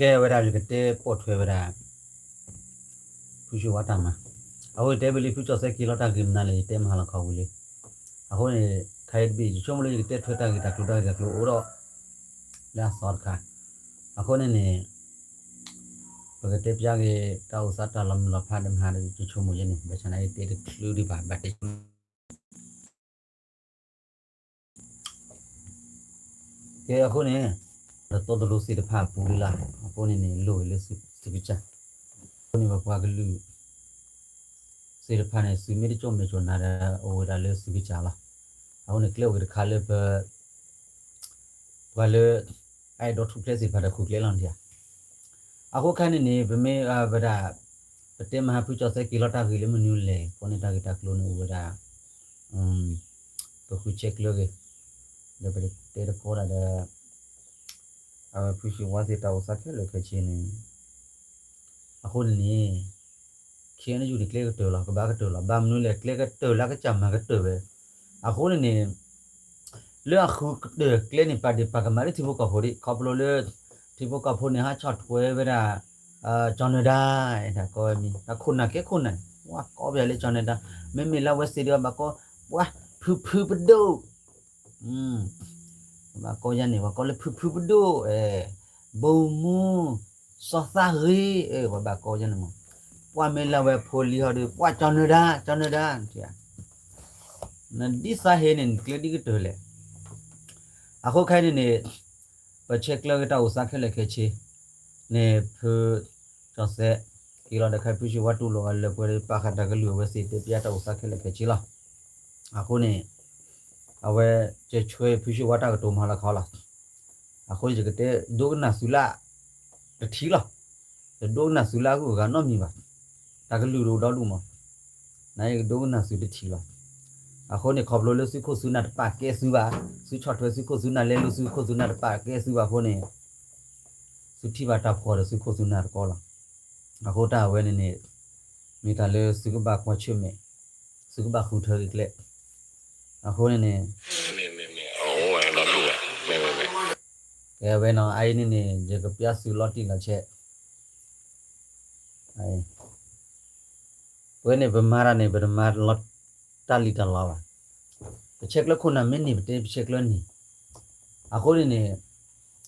ကဲဝဲဒၣ် ယကတဲပိာ်ထွဲဝဲဒၣ် ဖုၣ်ဆူၣ်ဝါတၢ်မၤ, အဃိယတဲဝံၤလံ ဖုကၠီၣ်စဲက့ၤလီၤတၢ်ဂ့ၢ်မနုၤလဲၣ် ယတဲမဟါလီၤခီဝံၤလံ. အဃိန့ၣ် ခဲအံၤတဘ့ၣ် ယဆိကမိၣ်လၢယကတဲထွဲတၢ်ဂ့ၢ်တၢ်ကျိၤ တၢ်ဂ့ၢ်တၢ်ကျိၤအိၣ်ဒီး လၢအသီတခါ, အဃိန့ၣ်န့ၣ် ပကတဲပျါက့ၤ တၢ်အိၣ်သးတၢ်လီၤမုၢ်လီၤဖးဒီးမဟါဒီး ယဆိကမိၣ်ယဲန့ၣ် ဘၣ်ဆၣ်နာ်က့ တဲတချုးဒံးဘၣ် ဘၣ်တဲ ကဲအဃိန့ၣ် တတီတလိၤသ့ၣ်တဖၣ်အပူၤလံလၢ် အဃိန့ၣ်န့ၣ် လိၣ်ဂ့ၤလၢသုကစၢ်, အဃိန့ၣ် ပပှၤကလုာ်သ့ၣ်တဖၣ်န့ၣ် သုမ့ၢ်တကၠိၣ်မဲာ်ကၠိၣ်နါဒီး အိၣ်ဝဲဒၣ်လၢသုကစၢ်လီၤ. အဃိန့ၣ် ကျဲအိၣ်ဂ့ၤတခါလၢပ ပှၤလၢ အအဲၣ်ဒိးထူၣ်ဖျဲးသ့ၣ်တဖၣ်ဒီး ဃုကျဲလီၤဒံးဧါ. အဃိခါန့ၣ်န့ၣ် ပမ့ၢ်ဝဲဒၣ် ပတဲမဟါဖုကၠီၣ်စဲက့ၤလီၤတၢ်ဂ့ၢ်လၢမနုၤလဲၣ် အဃိန့ၣ် တၢ်ဂ့ၢ်တၢ်ကျိၤန့ၣ်အိၣ်ဝဲဒၣ် ပဃုဆဲးကျၢဂ့ၤ ဒီးပတဲတကီဒၣ်ဒီး အဝဲဖုၣ်ဆူၣ်ဝါသ့ၣ်တၢ်အိၣ်သးခဲလၢာ်ခဲဆ့န့ၣ် အဃိန့ၣ်န့ၣ် ခ့ၣ်အဲၣ်ယူၣ်န့ၣ် ကျဲကတၢၢ်လီၤ ကဘၣ်ကတၢၢ်လီၤ. ဘၣ်မနုၤလဲၣ် ကျဲကတၢၢ်လၢကစၢ်မၤကတၢၢ်ဝဲ. အဃိန့ၣ်န့ၣ် လၢအဃုကတၢၢ်ကျဲန့ၣ် ပာ်ဒ့ၣ်ပာ်ကမၣ်လၢထံဖိကီၢ်ဖိဒံး ခီဖျိလၢ ထံဖိကီၢ်ဖိန့ၣ် ဟးဆီၣ်ထွဲဝဲဒၣ် ကၠီၤနၢၤဒါ တၢ်ကိးဝဲမံၤ တၢ်ခိၣ်နၢ်ကဲခိၣ်နၢ်န့ၣ် ပှၤကိးပယီၤလၢကၠီၤနၢၤဒါ မ့မ့ၢ်လၢအဝဲသ့ၣ်ဒီး ဘၣ်ကိး ပှၤဖုဖုပဒိၣ် ဘၣ်ကိးယၤန့ၣ် ပှၤကိးလၢဖုဖုပဒိၣ် ဘိမူ စီၤသးဂ့ၤ ပှၤဘၣ်ကိးယၤန့ၣ်မး ပှၤမ့ၢ်လၢအဝဲဖိလံၤဟီဒီး ပှၤကၠီၤနၢၤဒါ ကၠီၤနၢၤဒါ နဒ်သးဟ့န့ၣ် နကျဲဒ်ကတၢၢ်လဲၣ်. အဃိခဲအံၤန့ၣ်န့ၣ် ပဆဲးကျၢက့ၤတၢ်အိၣ်သးခဲလၢာ်ခဲဆ့ န့ၣ်ဖုကၠီၣ်စဲ က့ၤလီၤဒီးခဲဖုၣ်ဆူၣ်ဝါတူၢ်လိာ်အီၤလၢပှဲၤဒီး ပာ်ဃာ်တၢ်ကလုၢ်အဝဲသ့ၣ်တဲပျါတၢ်အိၣ်သးခဲလၢာ်ခဲဆ့လီၤ. အဃိန့ၣ် အဝဲကဆှၢဖုၣ်ဆူၣ်ဝါတၢ်ကတိၤမၤလီၤခီလီၤ. အဃိန့ၣ် ယကတဲဒိကနၣ်သုလၢ တထံၣ်လီၤ. ယဒိကနၣ်သုလၢအဂုၤအဂၤနီတမံၤဘၣ်. တၢ်ကလုၢ်တအိၣ်ဒီဒူၣ်မး နယကဒိကနၣ်သုတထံၣ်လီၤ. အဃိန့ၣ် ခီဖျိလၢသုခိၣ်သုနၢ်တပာ်ကဲသုဘၣ်, သုဆီၣ်ထွဲသုခိၣ်သုနၢ် လဲၤလူၤသုခိၣ်သုနၢ်တပာ်ကဲသုဘၣ်အဃိန့ၣ် သုထံၣ်ဘၣ်တၢ်ဖှီၣ်ဒီးသုခိၣ်သုနၢ်တကီလီၤ. အဃိတၢ်အဝဲန့ၣ်န့ၣ် မ့ၢ်တၢ်လၢသုကဘၣ်ကွၢ်ဆၢၣ်မဲာ်, သုကဘၣ်ဃုထၢက့ၤကျဲ, အဃိန့ၣ်န့ၣ် ကဲဝဲနီၤ အအံၤန့ၣ်န့ၣ် ယကပျၢ်သုလီၤတံၢ်လီၤဆဲး ပဝဲန့ၣ် ပမၤတၢ်န့ၣ် ပတမၤလီၤတၢ်လံၣ်တၢ်လီဘၣ်. ပဆဲးကျၢခိၣ်နၢ်မ့ၢ်န့ၢ် ပတဲပဆဲးကျၢန့ၢ်, အဃိန့ၣ်န့ၣ်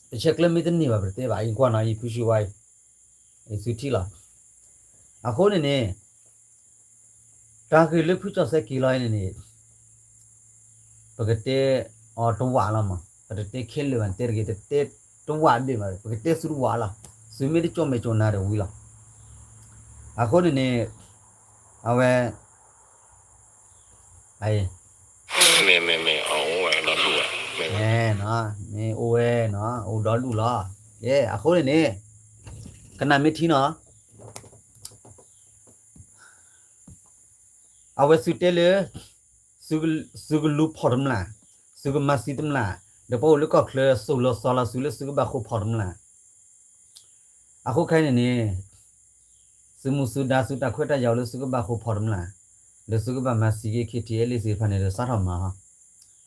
ပဆဲးကျၢမ့ၢ်တန့ၢ်ဘၣ် ပတတဲဘၣ်. အံၤကွၢ်နီၤ အံၤဖုၣ်ဆူၣ်ဝါအံၤ သုထံၣ်လီၤ. အဃိန့ၣ်န့ၣ် တၢ်ဂ့ၢ်လၢဖုကၠီၣ်စဲက့ၤလီၤအံၤန့ၣ်န့ၣ် ပကတဲအီၤတဝးလီၤမး, ပတတဲခဲလၢာ်ဘၣ် တဲတဂ့ၤ တတဲတဝးဘ့ၣ်ဘၣ် ပကတဲသုတဝးလီၤ. သုမ့ၢ်တကၠိၣ်မဲာ်ကၠိၣ်နါဒီးဝံၤလီၤ. အဃိန့ၣ်န့ၣ် အဝဲ မ့ၢ်အိၣ်ဝဲနီၤ အိၣ်ဒီဒူၣ်လီၤ. ကဲ အဃိန့ၣ်န့ၣ် ကနၣ်မ့ၢ်ထံနီၤ အဝဲသုတဲလၢ သုကလူၤဖီၣ်တမျၢ်, သုကမၤသံတမျၢ်, ဒီးပှၤအိၣ်လၢကီၢ်ချၢ သိၣ်လီၤသီလီၤသုလၢသုကဘၣ်ဃိဖီၣ်တမျၢ်. အဃိခဲအံၤန့ၣ်န့ၣ် သုမူသုဒါသုတၢ်ခွဲးတၢ်ယာ်အိၣ်လၢသုကဘၣ်ဃိဖီၣ်တမျၢ်, ဒီးသုကဘၣ်မၤသံက့ၤ ခ့ထံအဲလ့ၣ် သ့ၣ်တဖၣ်န့ၣ်ဒီး စးထီၣ်မၤဟီ.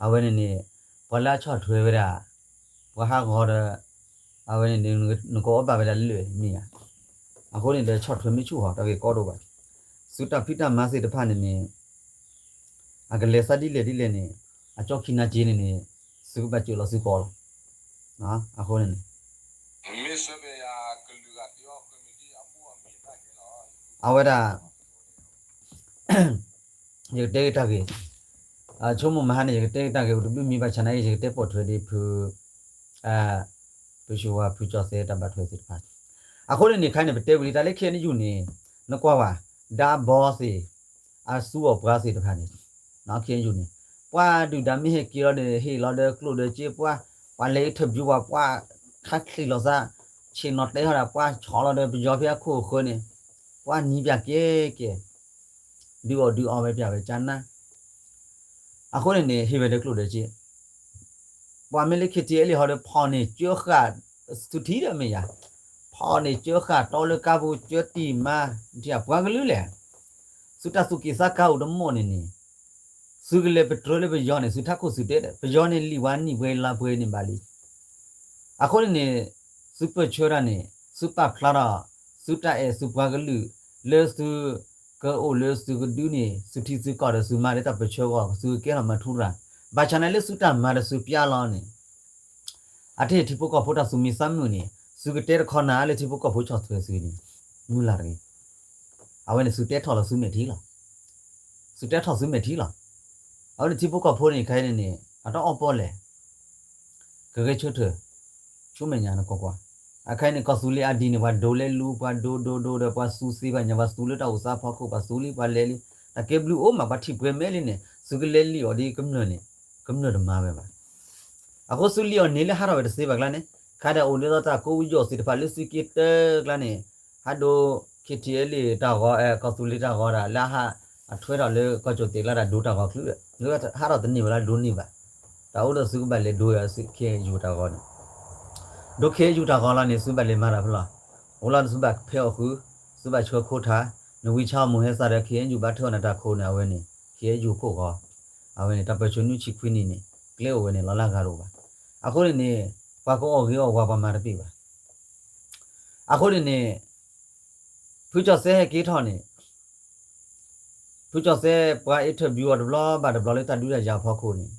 အဝဲန့ၣ်န့ၣ် ပှၤလၢအဆီၣ်ထွဲဝဲဒၣ် ပှၤဟးဂီၤဒီး အဝဲန့ၣ်န့ၣ် နကအီၣ်ဘၣ်ဝဲဒၣ်လၢာ်မ့ၢ်ဧါ. အဃိန့ၣ်ဒီး ဆီၣ်ထွဲမ့ၢ်ဆူၣ်ဟီ တၢ်ဂ့ၢ်ကီဒိၣ်ဘၣ်. သုတၢ်ဖံးတၢ်မၤသ့ၣ်တဖၣ်န့ၣ်န့ၣ် အကလဲၤသးဒ်လဲၣ်ဒ်လဲၣ်န့ၣ် အကၠီခံနၤက့န့ၣ်န့ၣ် သုကဘၣ်စၢၤလီၤသုကီးလီၤ. အဃိန့ၣ်န့ၣ် အဝဲဒၣ် ယကတဲက့ၤတၢ်ဂ့ၢ်, ဆိကမိၣ်မဟါန့ၣ် ယကတဲက့ၤတၢ်ဂ့ၢ် တဘျုးမံၤဘၣ်ဆၣ်နာ်က့ ယကတဲပိာ်ထွဲဒ်ဖု ဖုၣ်ဆူၣ်ဝါ ဖုကၠီၣ်စဲတၢ်ဘၣ်ထွဲသ့ၣ်တဖၣ်. အဃိန့ၣ်န့ၣ် ခဲအံၤန့ၣ် ပတဲဝံၤလံ တၢ်လၢ ခ့ၣ်အဲၣ်ယူၣ်န့ၣ် နကွၢ်ဝဲ ဒၣ်ဘီသ့ၣ် အသူအီၤပှၤသ့ၣ်တဖၣ်န့ၣ် ခ့ၣ်အဲၣ်ယူၣ်န့ၣ် ပှၤဒုၣ်ဒါမ့ၢ်ဟဲက့ၤလီၤဒီး ဟ့ၣ်လီၤဒီးကျိၣ်ဒီးစ့ ပှၤ ပှၤလဲၤအံၤထၢၣ်ဘျုးဝဲ ပှၤခးချံးလီၤသး ဆ့ၣ်နီၤတဲဟီဒၣ် ပှၤဆီၣ်လီၤဒီးပယီၤဖဲအခိၣ်အဃၢၤန့ၣ် ပှၤနံၤပၠးကဲကဲ ဒုးအီၣ်ဒုးအီဝဲပၠးဝဲကၠါနါ အဃိန့ၣ်န့ၣ် ဟ့ၣ်ဝဲလၢကျိၣ်ဒီးစ့ ပှၤမ့ၢ်လၢ ခ့ၣ်ထံအဲလ့ၣ် ဟီဒီး ဖီၣ်န့ၢ်ကၢဃာ် သုထံၣ်ဒီးမ့ၢ်ယၤ ဖီၣ်န့ၢ်ကၢဃာ်တီလၢကါပူၤ ကၢတံၢ်မါ ထံၣ်ပှၤကလုာ်လဲၣ် သုတၢ်သူၣ်က့ၣ်သးကါအိၣ်တမီၢ်န့ၣ်န့ၣ် သုကလဲၤပတြၢၤလၢပယီၤန့ၣ် သုထးခိၣ်သုတဲဒီး ပယီၤန့ၣ်လံၣ်ဝဲနံၣ်ပှဲၤလါပှဲၤန့ၣ်ဘၣ်လံ အဃိန့ၣ်န့ၣ် သုပၢၢ်ဆၢတၢ်န့ၣ် သုပာ်ဖျါထီၣ် သုတၢ်အဲၣ်သုပှၤကလုာ် လၢသုကအိၣ်လၢသုကဒုန့ၣ် သုထံသုကီၢ်ဒီးသုမၤလၢတၢ်ပၢၢ်ဆၢအဂီၢ် သုကကဲထီၣ်မၤထူရၤ, ဘၣ်ဆၣ်န့ၣ်လၢသုတၢ်မၤဒီးသုပျဲလီၤန့ၣ် အတဟ့ၣ်ထံဖိကီၢ်ဖိတၢ်သူၣ်မံသးမုာ်န့ၣ် သုကတဲတခီနၤလၢထံဖိကီၢ်ဖိဆီၣ်ထွဲသုန့ၣ် မုၢ်လၢ်တဂ့ၤ. အဝဲန့ၣ်သုတဲထီၣ်လၢသုမဲာ်ထံလီၤ. သုတဲထီၣ်သုမဲာ်ထံလီၤ. အဝဲန့ၣ်ထံဖိကီၢ်ဖိန့ၣ် ခဲအံၤန့ၣ်န့ၣ် အတအီၣ်ပီၣ်လဲၣ် ကဂဲၤဆၢထၢၣ် ဆူမဲာ်ညါနကွၢ်ကွၢ်. အခဲအံၤန့ၣ် ကီၢ်သူလ့ၤအဒံးန့ၣ် ပှၤဒိးလဲၤလူၤ ပှၤဒိးဒိးဒိးဒီး ပှၤသူသ့ပှၤညါ ပှၤသူလၢတၢ်အိၣ်သးဖီခိၣ် ပှၤသူလံ ပှၤလဲၤလံ တၢ်ကဲဘျုးအိၣ်မး ပှၤထံၣ်ပှဲၤမဲာ်လံန့ၣ် သုကလဲၤလံအီၤဒ်ကမျၢၢ်န့ၣ် ကမျၢၢ်တမၤဝဲဘၣ်. အဃိသုလံအီၤန့ၣ်လၢဟးထီၣ်ဝဲတသ့ဘၣ်ကျါန့ၣ် ခါဒီးအိၣ်ဒ်သိးတၢ်ကိးဝံယီၢ်သ့ၣ်တဖၣ်လၢသုက့တၢကျါန့ၣ် ဟးဒိး ခ့ထံအဲလ့ၣ် တၢ်ဂီၤ အဲ ကီၢ်သူလ့ၤတၢ်ဂီၤဒၣ် လၢအဟး အထွဲထီၣ်လၢကီၢ်ကၠိၣ်တဲာ်ကျါဒၣ်ဒိးတၢ်ဂီၤချုးဒီး လၢဟးထီၣ်တန့ၢ်ဘၣ်လၢဒိးန့ၢ်ဘၣ်. တၢ်အိၣ်ဒီးသုကဘၣ်လဲၤဒိးယၤ ခ့ယိၤတၢ်ဂီၤန့ၣ် ဒိးခ့ယိၤတၢ်ဂီၤလီၤန့ၣ် သုဘၣ်လဲၤမၤတၢ်ဖဲလီၤ. အိၣ်လီၤန့ၣ် သုဘၣ်ဖဲအီၣ်ဃုာ် သုဘၣ်ဆှၢခိၣ်ထါ နဝံဆါအီၣ်မိၢ်ဟဲစးဒီး ခ့ယိၤဘၣ်ထွဲအီၤနတၢ်ခိၣ်န့ၣ် အဝဲန့ၣ် ခ့ယိၤခိၣ်ဂီၤ အဝဲန့ၣ် တၢ်ပၢၢ်ဆၢနွံဆံခွံနံၣ်န့ၣ် ကျဲအိၣ်ဝဲန့ၣ် လီၤလၢဂၤတအိၣ်ဘၣ်. အဃိန့ၣ်န့ၣ် ပှၤကအီၣ်ဂ့ၤအီၣ်ဝါပှၤမၤတပ့ၢ်ဘၣ်. အဃိန့ၣ်န့ၣ် ဖုကၠီၣ်စဲဟဲက့ၤထီၣ်န့ၣ် ဖုကၠီၣ်စဲပှၤ interview အီၤတဘျီဘၣ်တဘျီလၢတၢ်ဒုးတၢ်ယၤအဖီခိၣ်န့ၣ်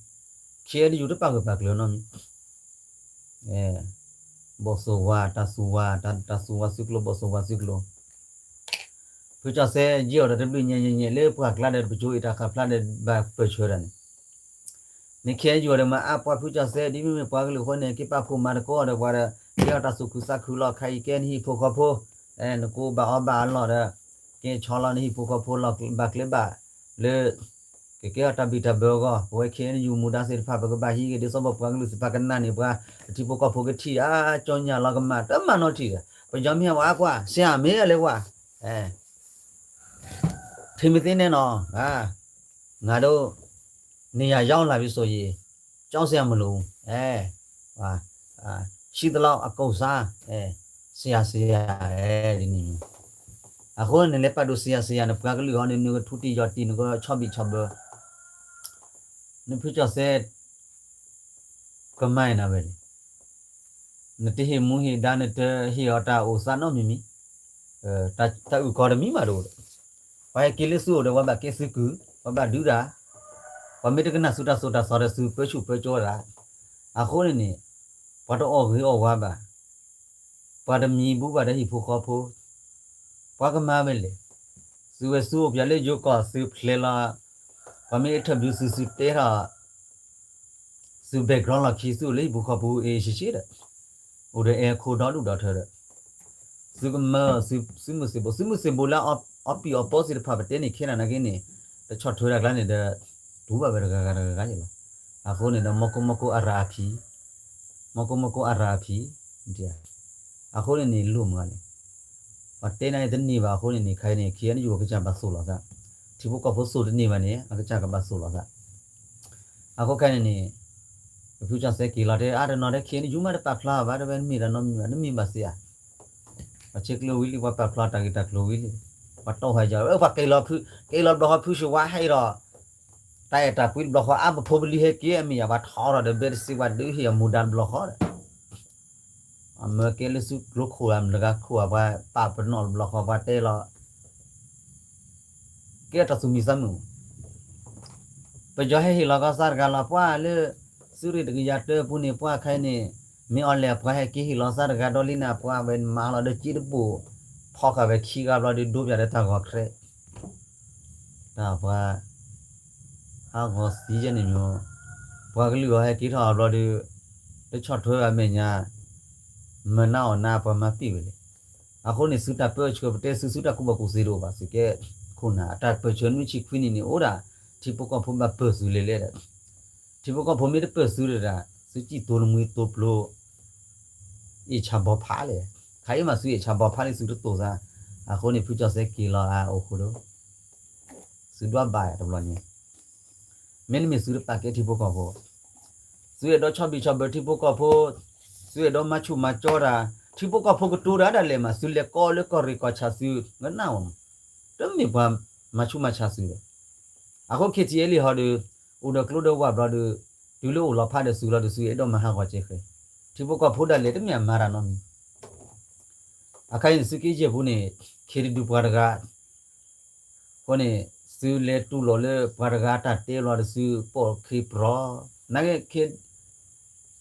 ခ့ယိၤတပာ်ဂၢၢ်ပာ်ကျၢၤနီတမံၤ ဘိၣ်စိဝါ တၢ်သူဝါ တၢ်သူဝါသုးကျိၤ ဘိၣ်စိဝါသုးကျိၤ ဖုကၠီၣ်စဲယဲၢ်အီၤဒီးတဘျုးညါညါညါလၢပှၤကျါဒီးတပကၠိအံၤတၢ်ဃာ်ဖျါဒီးဘၣ်ပၢၢ်ဆၢဒၣ်န့ၣ် နခ့ယိၤဒီးမၤအါပှၤဖုကၠီၣ်စဲ ဒ်မ့မ့ၢ်ပှၤကလုာ်အဃိန့ၣ် က့ၤပာ်ဖှိၣ်မၤသကိးဒီးပှၤဒီး ကဲထီၣ်တၢ်သူၣ်ခုသးခုလီၤ ခါအံၤကဲနဟံၣ်ဖိဃီဖိ နကိးဘၣ်အီၣ်ဘၣ်အလီၢ်ဒီး ကဲဆီလီၤနဟံၣ်ဖိဃီဖိလီၤဘၣ်ကျဲဘၣ် လၢ ကကဲထီၣ်တၢ်ဘံၣ်တၢ်ဘၢအဂီၢ် ပဝဲ ခ့ယိၤမူဒါသ့ၣ်တဖၣ် ပကဘၣ်ဟံးက့ၤဒ်သိးပပှၤကလုာ်သ့ၣ်တဖၣ်ကနၣ်န့ၣ် ပှၤထံဖိကီၢ်ဖိကထံၣ် အါကၠီညါလီၤကမၣ် တမၤနီထံၣ်ဒီး ပယီၤမ့ၢ်ဟဲဝဲအါကွၢ် ဆရာမ့ၢ်လဲၤကွၢ် ထံမ့ၢ်သ့နဲၣ်နီၤ ငါတို့ နေရာရောက်လာပြီဆိုရင် ကြောက်စရာမလိုဘူး အဲ ရှိသလောက်အကုန်စား အဲ ဆရာဆရာ အဲ ဒ်န့ၣ် အဃိန့ၣ်လဲၤပာ်ဒိၣ် ဆရာဆရာ န့ၣ် ပှၤကလုာ်ဟီန့ၣ် နကထူတံၢ်ယီၤတံၢ် နကဆီဘံၣ်ဆီဘၢ နဖုကၠီၣ်စဲ ကမၤအံၤနၤဝဲန့ၣ် နတဟ့ၣ်မူဟ့ၣ်ဒါ နတဟ့ၣ်အီၤတၢ်အိၣ်သးနီတမံၤမံၤ တၢ်အုၣ်ကီၤတမံၤမးတအိၣ်ဒီး ပှၤဟဲက့ၤလၢသုအိၣ်ဒီး ပှၤဘၣ်ကဲသုကုၢ် ပှၤဘၣ်ဒုးတၢ် ပှၤမ့ၢ်တကနၣ်သုတၢ်သိၣ်တၢ်သီဒီး သုပၢဆူၣ်ပၢကၠီတၢ် အဃိန့ၣ်န့ၣ် ပှၤတအီၣ်ဂ့ၤအီၣ်ဝါဘၣ် ပှၤတမံၤဘူးဘၣ်ဒီးဟံၣ်ဖိဃီဖိ ပှၤကမၤဝဲလဲၣ် သုဝဲသုအိၣ်ပၠးလၢယိၤကီၢ်သုဖျဲးလီၤ ပှၤမ့ၢ် interview သု သုတဲထီၣ် သု background လီၢ်ခံ သုအိၣ်လၢဟံၣ်ဖိဃီဖိအံၤရှဲရှဲဒီး အိၣ်ဒီးအဲၣ်ခိၣ်ဒီဒူၣ်ဒီထၢဒီး သုကမၢ သုမုၢ်သံၣ်ဘိ သုမုၢ်သံၣ်ဘိလၢအီပံၣ်အီပီသ့ၣ်တဖၣ် ပတဲန့ၣ်ခဲနၤနာ်က့န့ၣ် တဆီၣ်ထွဲတၢ်ကျါန့ၣ်ဒီး တူၢ်ဘၣ်ဝဲတဂၤဂၤတဂၤဂၤယဲလီၤ. အဃိန့ၣ်ဒီး မီၢ်ကိၢ်မီၢ်ကိၢ်အရၤအဖံ မီၢ်ကိၢ်မီၢ်ကိၢ်အရၤအဖံ အဃိန့ၣ်န့ၣ် လိၣ်မးန့ၣ် ပှၤတဲနၤအံၤတန့ၢ်ဘၣ်အဃိန့ၣ်န့ၣ် ခဲအံၤန့ၣ် ခ့ယိၤကစၢ်ဘၣ်သိၣ်လိာ်သး ထံဖိကီၢ်ဖိသိၣ်တန့ၢ်ဘၣ်န့ၣ် အကစၢ်ကဘၣ်သိၣ်လိာ်သး အဃိခဲအံၤန့ၣ်န့ၣ် ပဖုကၠီၣ်စဲက့ၤလီၤတဲ အါတနီၤတဲ ခ့ယိၤမးတပာ်ဖျါဘၣ် တဲဝဲနမ့ၢ်ဒီးနီတမံၤဘၣ် နမ့ၢ်ဘၣ်စံးဧါ ပှၤဆဲးကျိးဝံၤလံ ပှၤပာ်ဖျါတၢ်ဂ့ၢ်တၢ်ကျိၤဝံၤလံ ပှၤတီၢ်ဝဲယၤ ပှၤက့ၤလီၤဘျီဃီဖုၣ်ရှုဝါဟဲအံၤဒီး တၢ်အဲၣ်တၢ်ကွံတဘျီဃီ အါပဖိပလံၤဟဲက့ၤ အမ့ၢ်ယၤပှၤထီဒီး ဘဲတစံးပှၤဒုးဟ့ၣ်အမူဒါတဘျီဃီဒီး အမၢကဲလၢသုကျိခိၣ်ဧါ မတၤဂၤခိၣ်ဧါ ပှၤပာ်ပနီၣ်တဘျီဃီ ပှၤတဲလီၤ ကဲတၢ်သူၣ်မံသးမုာ် ပယီၤဟဲဟ့ၣ်လီၤကီၢ်စၢ်တဂၤလီၤ ပှၤလၢ သုးရ့ၣ်တကယၤတၢပူၤန့ၣ် ပှၤခဲအံၤန့ၣ် မ့ၢ်အီၤလဲၣ် ပှၤဟဲက့ၤဟ့ၣ်လီၤစၢ်တဂၤဒီးလံနၤ ပှၤဝဲမၤလီၤဒီးက့တဘိၣ် ဖီၣ်ဃာ်ဝဲခံဂၤဘျီဒီး ဒိပၠးဒီးတၢ်ဂီၤခြဲး တၢ်ပှၤ ဟးဂီၤသံယဲန့ၣ်မ့ၢ် ပှၤကလုာ်အီၤဟဲက့ၤထီၣ်အဘျီဒီး တဆီၣ်ထွဲဘၣ်မဲာ်ညါ မၤနးအီၣ်နး ပှၤမၤပ့ၢ်ဝဲလဲၣ်. အဃိန့ၣ် သုတၢ်ပၢဆှၢ ပတဲသု သုတၢ်ကူၣ်ဘၣ်ကူၣ်သ့တအိၣ်ဘၣ် သုကဲခိၣ်နၢ် အတၢ်ပၢဆှၢနွံဆံခွံနံၣ်န့ၣ်အိၣ်ဒၣ် ထံဖိကီၢ်ဖိဘၣ်ပၢၢ်သုလဲၣ်လဲၣ်ဒီး ထံဖိကီၢ်ဖိမ့ၢ်တပၢၢ်သုဒီး သုစံၣ်တိၤနမှံတိၤပျိၤ အ့ၣ်ဆၣ်ဘီဖးလဲၣ်. ခါအံၤမးသုအ့ၣ်ဆၣ်ဘီဖးလံ သုတတိာ်သး. အဃိန့ၣ် ဖုကၠီၣ်စဲက့ၤလီၤအအိၣ်ဃိဒီး သုဒွးဘၣ်တဘျီညါ မ့တမ့ၢ်သုတပာ်ကဲထံဖိကီၢ်ဖိ သုအဲၣ်ဒိးဆီၣ်ဘံၣ်ဆီၣ်ဘၢထံဖိကီၢ်ဖိ သုအဲၣ်ဒိးမၤဆူၣ်မၤကၠီတၢ် ထံဖိကီၢ်ဖိကတိၤတၢ်ဒၣ်လဲာ်မး သုလဲၤကိးလၢကီၢ်ရ့ၣ်ကီၢ်ဆၣ်သု ကနၣ်ဝဲမး တမ့ၢ်ပှၤမၤဆူၣ်မၤဆါသုဒီး အဃိ ခ့ထံအဲလံဟီဒီး အိၣ်ဒီးကျိဒီးဝၢ်ဘျီဒီး တုၤလၢအိၣ်လီၤဖးဒီးသုလီၤဒီး သုအဲၣ်ဒိးမၤဟးဂီၤကဲဃဲ ထံဖိကီၢ်ဖိဒၣ်လဲာ်တမ့ၢ်အမၤတၢ်နီတမံၤ အခါအံၤန့ၣ် သုးက့ယဲၢ်ပူၤန့ၣ် ခ့တဒုပှၤတဂၤ အဃိန့ၣ် သုလဲၤတူၢ်လိာ်လၢပှၤတဂၤတၢ်တဲလီၤဒီးသုပိာ်ခ့ပြီ, နာ်က့ ခ့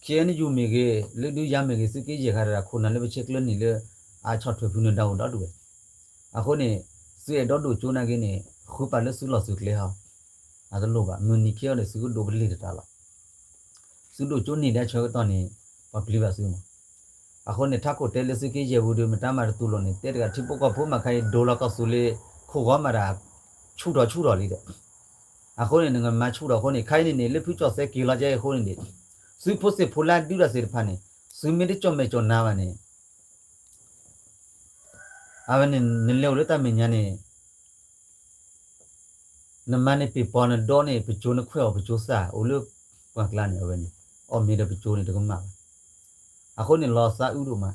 ခ့နယူၤမ့ၢ်ဂ့ၤ လၢဒုယၤမ့ၢ်ဂ့ၤ သုးက့ယဲၢ်ခါတဂၤ ခိၣ်နၢ်လၢပဆဲးကျၢန့ၣ်လၢ အဆီၣ်ထွဲဖုနၢၤဒါအိၣ်ဒီဒူၣ်ဝဲ, အဃိန့ၣ် သုအဲၣ်ဒိးဒိၣ်ကၠိနာ်က့န့ၣ် ဃုပာ်လၢသုလီၢ်သုကျဲဟီ, အတလိၣ်ဘၣ် မုၢ်နံၤခ့အီၤဒီးသုကဒိးပလ့ၤတတၢ်လီၤ. သုဒိၣ်ကၠိန့ၢ်ဒၣ်ဆၢကတီၢ်န့ၣ် ပှၤပျံၤဘၣ်သုမး. အဃိန့ၣ် ထးခိၣ်တဲလၢသုးက့ယဲၢ်ပူၤဒီး မတၤမၤတတူၢ်လိာ်န့ၣ် တဲတဂၤ ထံဖိကီၢ်ဖိမးခါအံၤ ဒိလီၤကီၢ်သူလ့ၤ ခိၣ်ဂီၤမးဒၣ် ဆူၣ်ထီၣ်ဆူၣ်ထီၣ်လံဒီး အဃိန့ၣ် နကမၤဆူၣ်ထီၣ်အဃိန့ၣ် ခါအံၤန့ၣ်န့ၣ် လၢဖုကၠီၣ်စဲက့ၤလီၤကဲအံၤအဃိန့ၣ်န့ၣ် သုးဖိသ့ၣ်ဖိလၢအဒုးတၢ်သ့ၣ်တဖၣ်န့ၣ် သုမ့ၢ်တကၠီၣ်မဲာ်ကၠီၣ်နါဘၣ်န့ၣ် အဝဲန့ၣ် နလဲၤအိၣ်လၢတၢ်မဲာ်ညါန့ၣ် နမၤန့ၢ်ပ့ၤပီၤ နဒိးန့ၢ်ပကၠိ နခွဲးအီၤပကၠိစၢ် အိၣ်လၢပှၢ်ကျါန့ၣ် အဝဲန့ၣ် အီၣ်မ့ၤဒီးပကၠိန့ၣ်တကမၣ်ဘၣ်. အဃိန့ၣ် လီၤသးအုးဒိၣ်မး.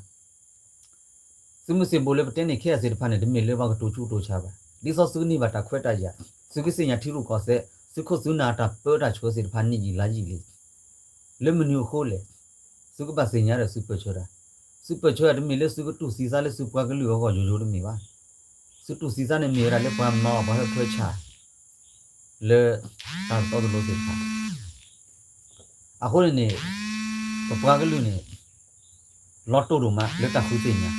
သုးမုၢ်သံၣ်ဘိလၢပတဲန့ၢ်ခဲအံၤသ့ၣ်တဖၣ်န့ၣ် တမ့ၢ်လၢပှၤကတိၤဆူၣ်တိၤဆါဘၣ်. ဒ်သိးသုကန့ၢ်ဘၣ်တၢ်ခွဲးတၢ်ယာ်, သုကသ့ၣ်ညါထံရူၢ်ကီၢ်သဲး, သုးခိၣ်သုးနၢ်အတၢ်ပၢတၢ်ဆှၢသ့ၣ်တဖၣ်န့ၣ်ယံာ်လါယံာ်လံ လၢမနုၤအဃိလဲၣ်. သုကဘၣ်သ့ၣ်ညါဒီးသုပၢၢ်ဆၢတၢ်, သုပၢၢ်ဆၢတၢ်တမ့ၢ်လၢသုကတူၢ်သံသးလၢသုပှၤကလုာ်အဂီၢ်ယိယိတမ့ၢ်ဘၣ်. သုတူၢ်သံသးန့ၣ်မ့ၢ်ဝဲဒၣ်လၢပှၤမၤအီၣ်ပှၤဟၢဖၢဆၣ် လၢတၢ်တတီတလိၤသ့ၣ်တဖၣ် အဃိန့ၣ်န့ၣ် ပပှၤကလုာ်န့ၣ် လီၤတိၢ်ဒိၣ်မးလၢတၢ်ဃုသ့ၣ်ညါ,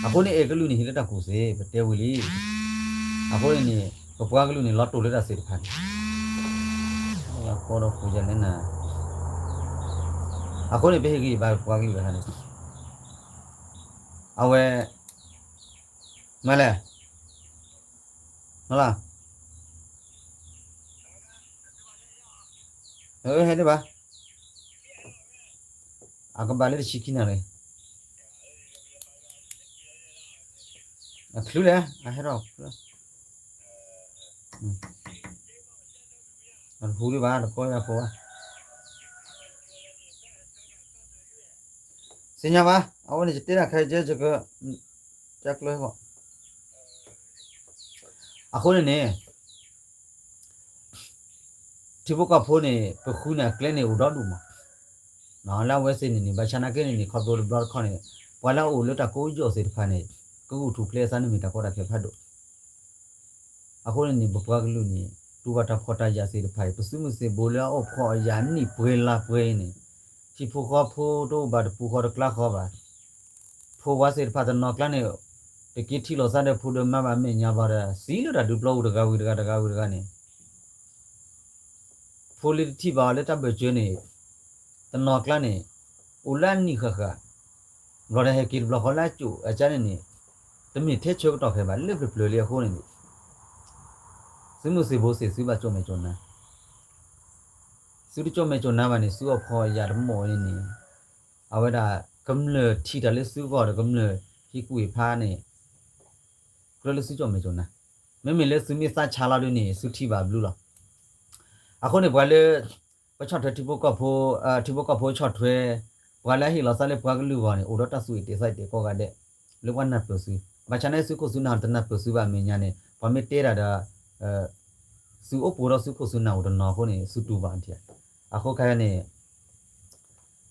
အဃိန့ၣ် အဲၣ်ကလုာ်န့ၣ်ဟံးလၢတၢ်ကူၣ်သ့ ပတဲဝံၤလံ. အဃိန့ၣ်န့ၣ် ပပှၤကလုာ်န့ၣ် လီၤတိၢ်လၢတၢ်သ့ၣ်တဖၣ်န့ၣ် ကီဒီးဃိယလဲၣ်နၤ, အဃိန့ၣ် ပဟ့ၣ်ဂံၢ်ဘါပပှၤကလုာ်တခါန့ၣ် အဝဲ မ့ၢ်လဲၣ်, မ့ၢ်လဲၣ်, ဟဲဒံးဘၣ်, အကဘၣ်လၢတဆံခံနၣ်ရံၣ်, အချုးလဲၣ်, အဟဲထီၣ်, အတဟူဒံးဘၣ် တကီယၤဖိဘၣ်, သ့ၣ်ညါဘၣ်, အဝဲန့ၣ် ယတဲတၢ်ခဲကဲ ယက ကကျၢၤဘၣ်. အဃိန့ၣ်န့ၣ် ထံဖိကီၢ်ဖိန့ၣ် ပဃုန့ၢ်အကျဲန့ၣ်အိၣ်ဒီဒူၣ်မး, လၢအဝဲသ့ၣ်န့ၣ်န့ၣ် ဘၣ်ဆၣ်နာ်က့န့ၣ်န့ၣ် ခီဖျိတဘျီတခီၣ်န့ၣ် ပှၤလၢအအိၣ်လၢတၢ်ကိးယီၢ်သ့ၣ်တဖၣ်န့ၣ် ကဂုာ်ထူၣ်ဖျဲးအသးန့ၣ်မ့ၢ်တၢ်ကီတၢ်ခဲဖးဒိၣ် အဃိန့ၣ်န့ၣ် ပပှၤကလုာ်န့ၣ် တူၢ်ဘၣ်တၢ်ဖှီၣ်တၢ်ယာ်သ့ၣ်တဖၣ်အံၤ ပသုးမုၢ်သံၣ်ဘိလၢအအိၣ်ဖှီၣ်အယာ်နံၣ်ပှဲၤလါပှဲၤအံၤန့ၣ် ဟံၣ်ဖိဃီဖိတအိၣ်ဘၣ်တပူၤဃီတကျါဃီဘၣ်. ဖိဝါသ့ၣ်တဖၣ်တနီၤကျါန့ၣ် တက့ၤထံၣ်လိာ်သးဒီးဖိဒီးမါဘၣ် မဲာ်ညါဘျီဒီး သံလၢတၢ်ဒုးပျီပူၤတဂၤဝံၤတဂၤတဂၤဝံၤတဂၤန့ၣ် ဖိလံၤတထံၣ်ဘၣ်အီၤလၢတၢ်ဘၢၣ်စၢၤန့ၣ် တနီၤကျါန့ၣ် အိၣ်လၢအနံၣ်ဃၣ်ဃၣ် ဘျီဒီးဟဲက့ၤတဘျီဃီလၢအကိာ်အကါန့ၣ်န့ၣ် တမ့ၢ်ထဲဆၢကတီၢ်ခဲဘၣ် လၢပျၢၤပျၢၤလံအဃိန့ၣ်န့ၣ် သုးမုၢ်သံၣ်ဘိသ့ၣ်သုဘၣ်ကၠီၣ်မဲာ်ကၠီၣ်နါ, သုတကၠီၣ်မဲာ်ကၠီၣ်နါဘၣ်န့ၣ် သုအိၣ်ဖှီၣ်အယာ်တမီၢ်အံၤန့ၣ် အဝဲဒၣ်ကမျၢၢ်ထံၣ်တၢ်လၢသုဂီၢ်ဒီးကမျၢၢ်ဟံၣ်ကူၣ်ဟံၣ်ဖးန့ၣ် ကြၢးလၢသုကၠီၣ်မဲာ်ကၠီၣ်နါ, မ့မ့ၢ်လၢသုမ့ၢ်သးဆါလီၤဒုန့ၣ် သုထံၣ်ဘၣ်ဘျုးလီၤ. အဃိန့ၣ်ပှၤလၢ ပဆီၣ်ထွဲထံဖိကီၢ်ဖိ, ထံဖိကီၢ်ဖိဆီၣ်ထွဲ ပှၤလၢအဟ့ၣ်လီၤသးလၢပှၤကလုာ်အဂီၢ်န့ၣ် အိၣ်ဒီးတၢ်သူၣ်အ့ၣ်တ့ၢ်သးအ့ၣ်တ့ၢ်ကိးဂၤဒဲး လၢပှၤနၢ်ပၢၢ်သု, ဘၣ်ဆၣ်န့ၣ်သုးခိၣ်သုးနၢ်တနၢ်ပၢၢ်သုဘၣ်အမဲာ်ညါန့ၣ် ပှၤမ့ၢ်တဲတၢ်ဒီး သုအိၣ်ပှိၤဒီးသုးခိၣ်သုးနၢ်အိၣ်တနီၤအဃိန့ၣ် သုတူၢ်ဘၣ်ထံၣ်, အဃိခါန့ၣ်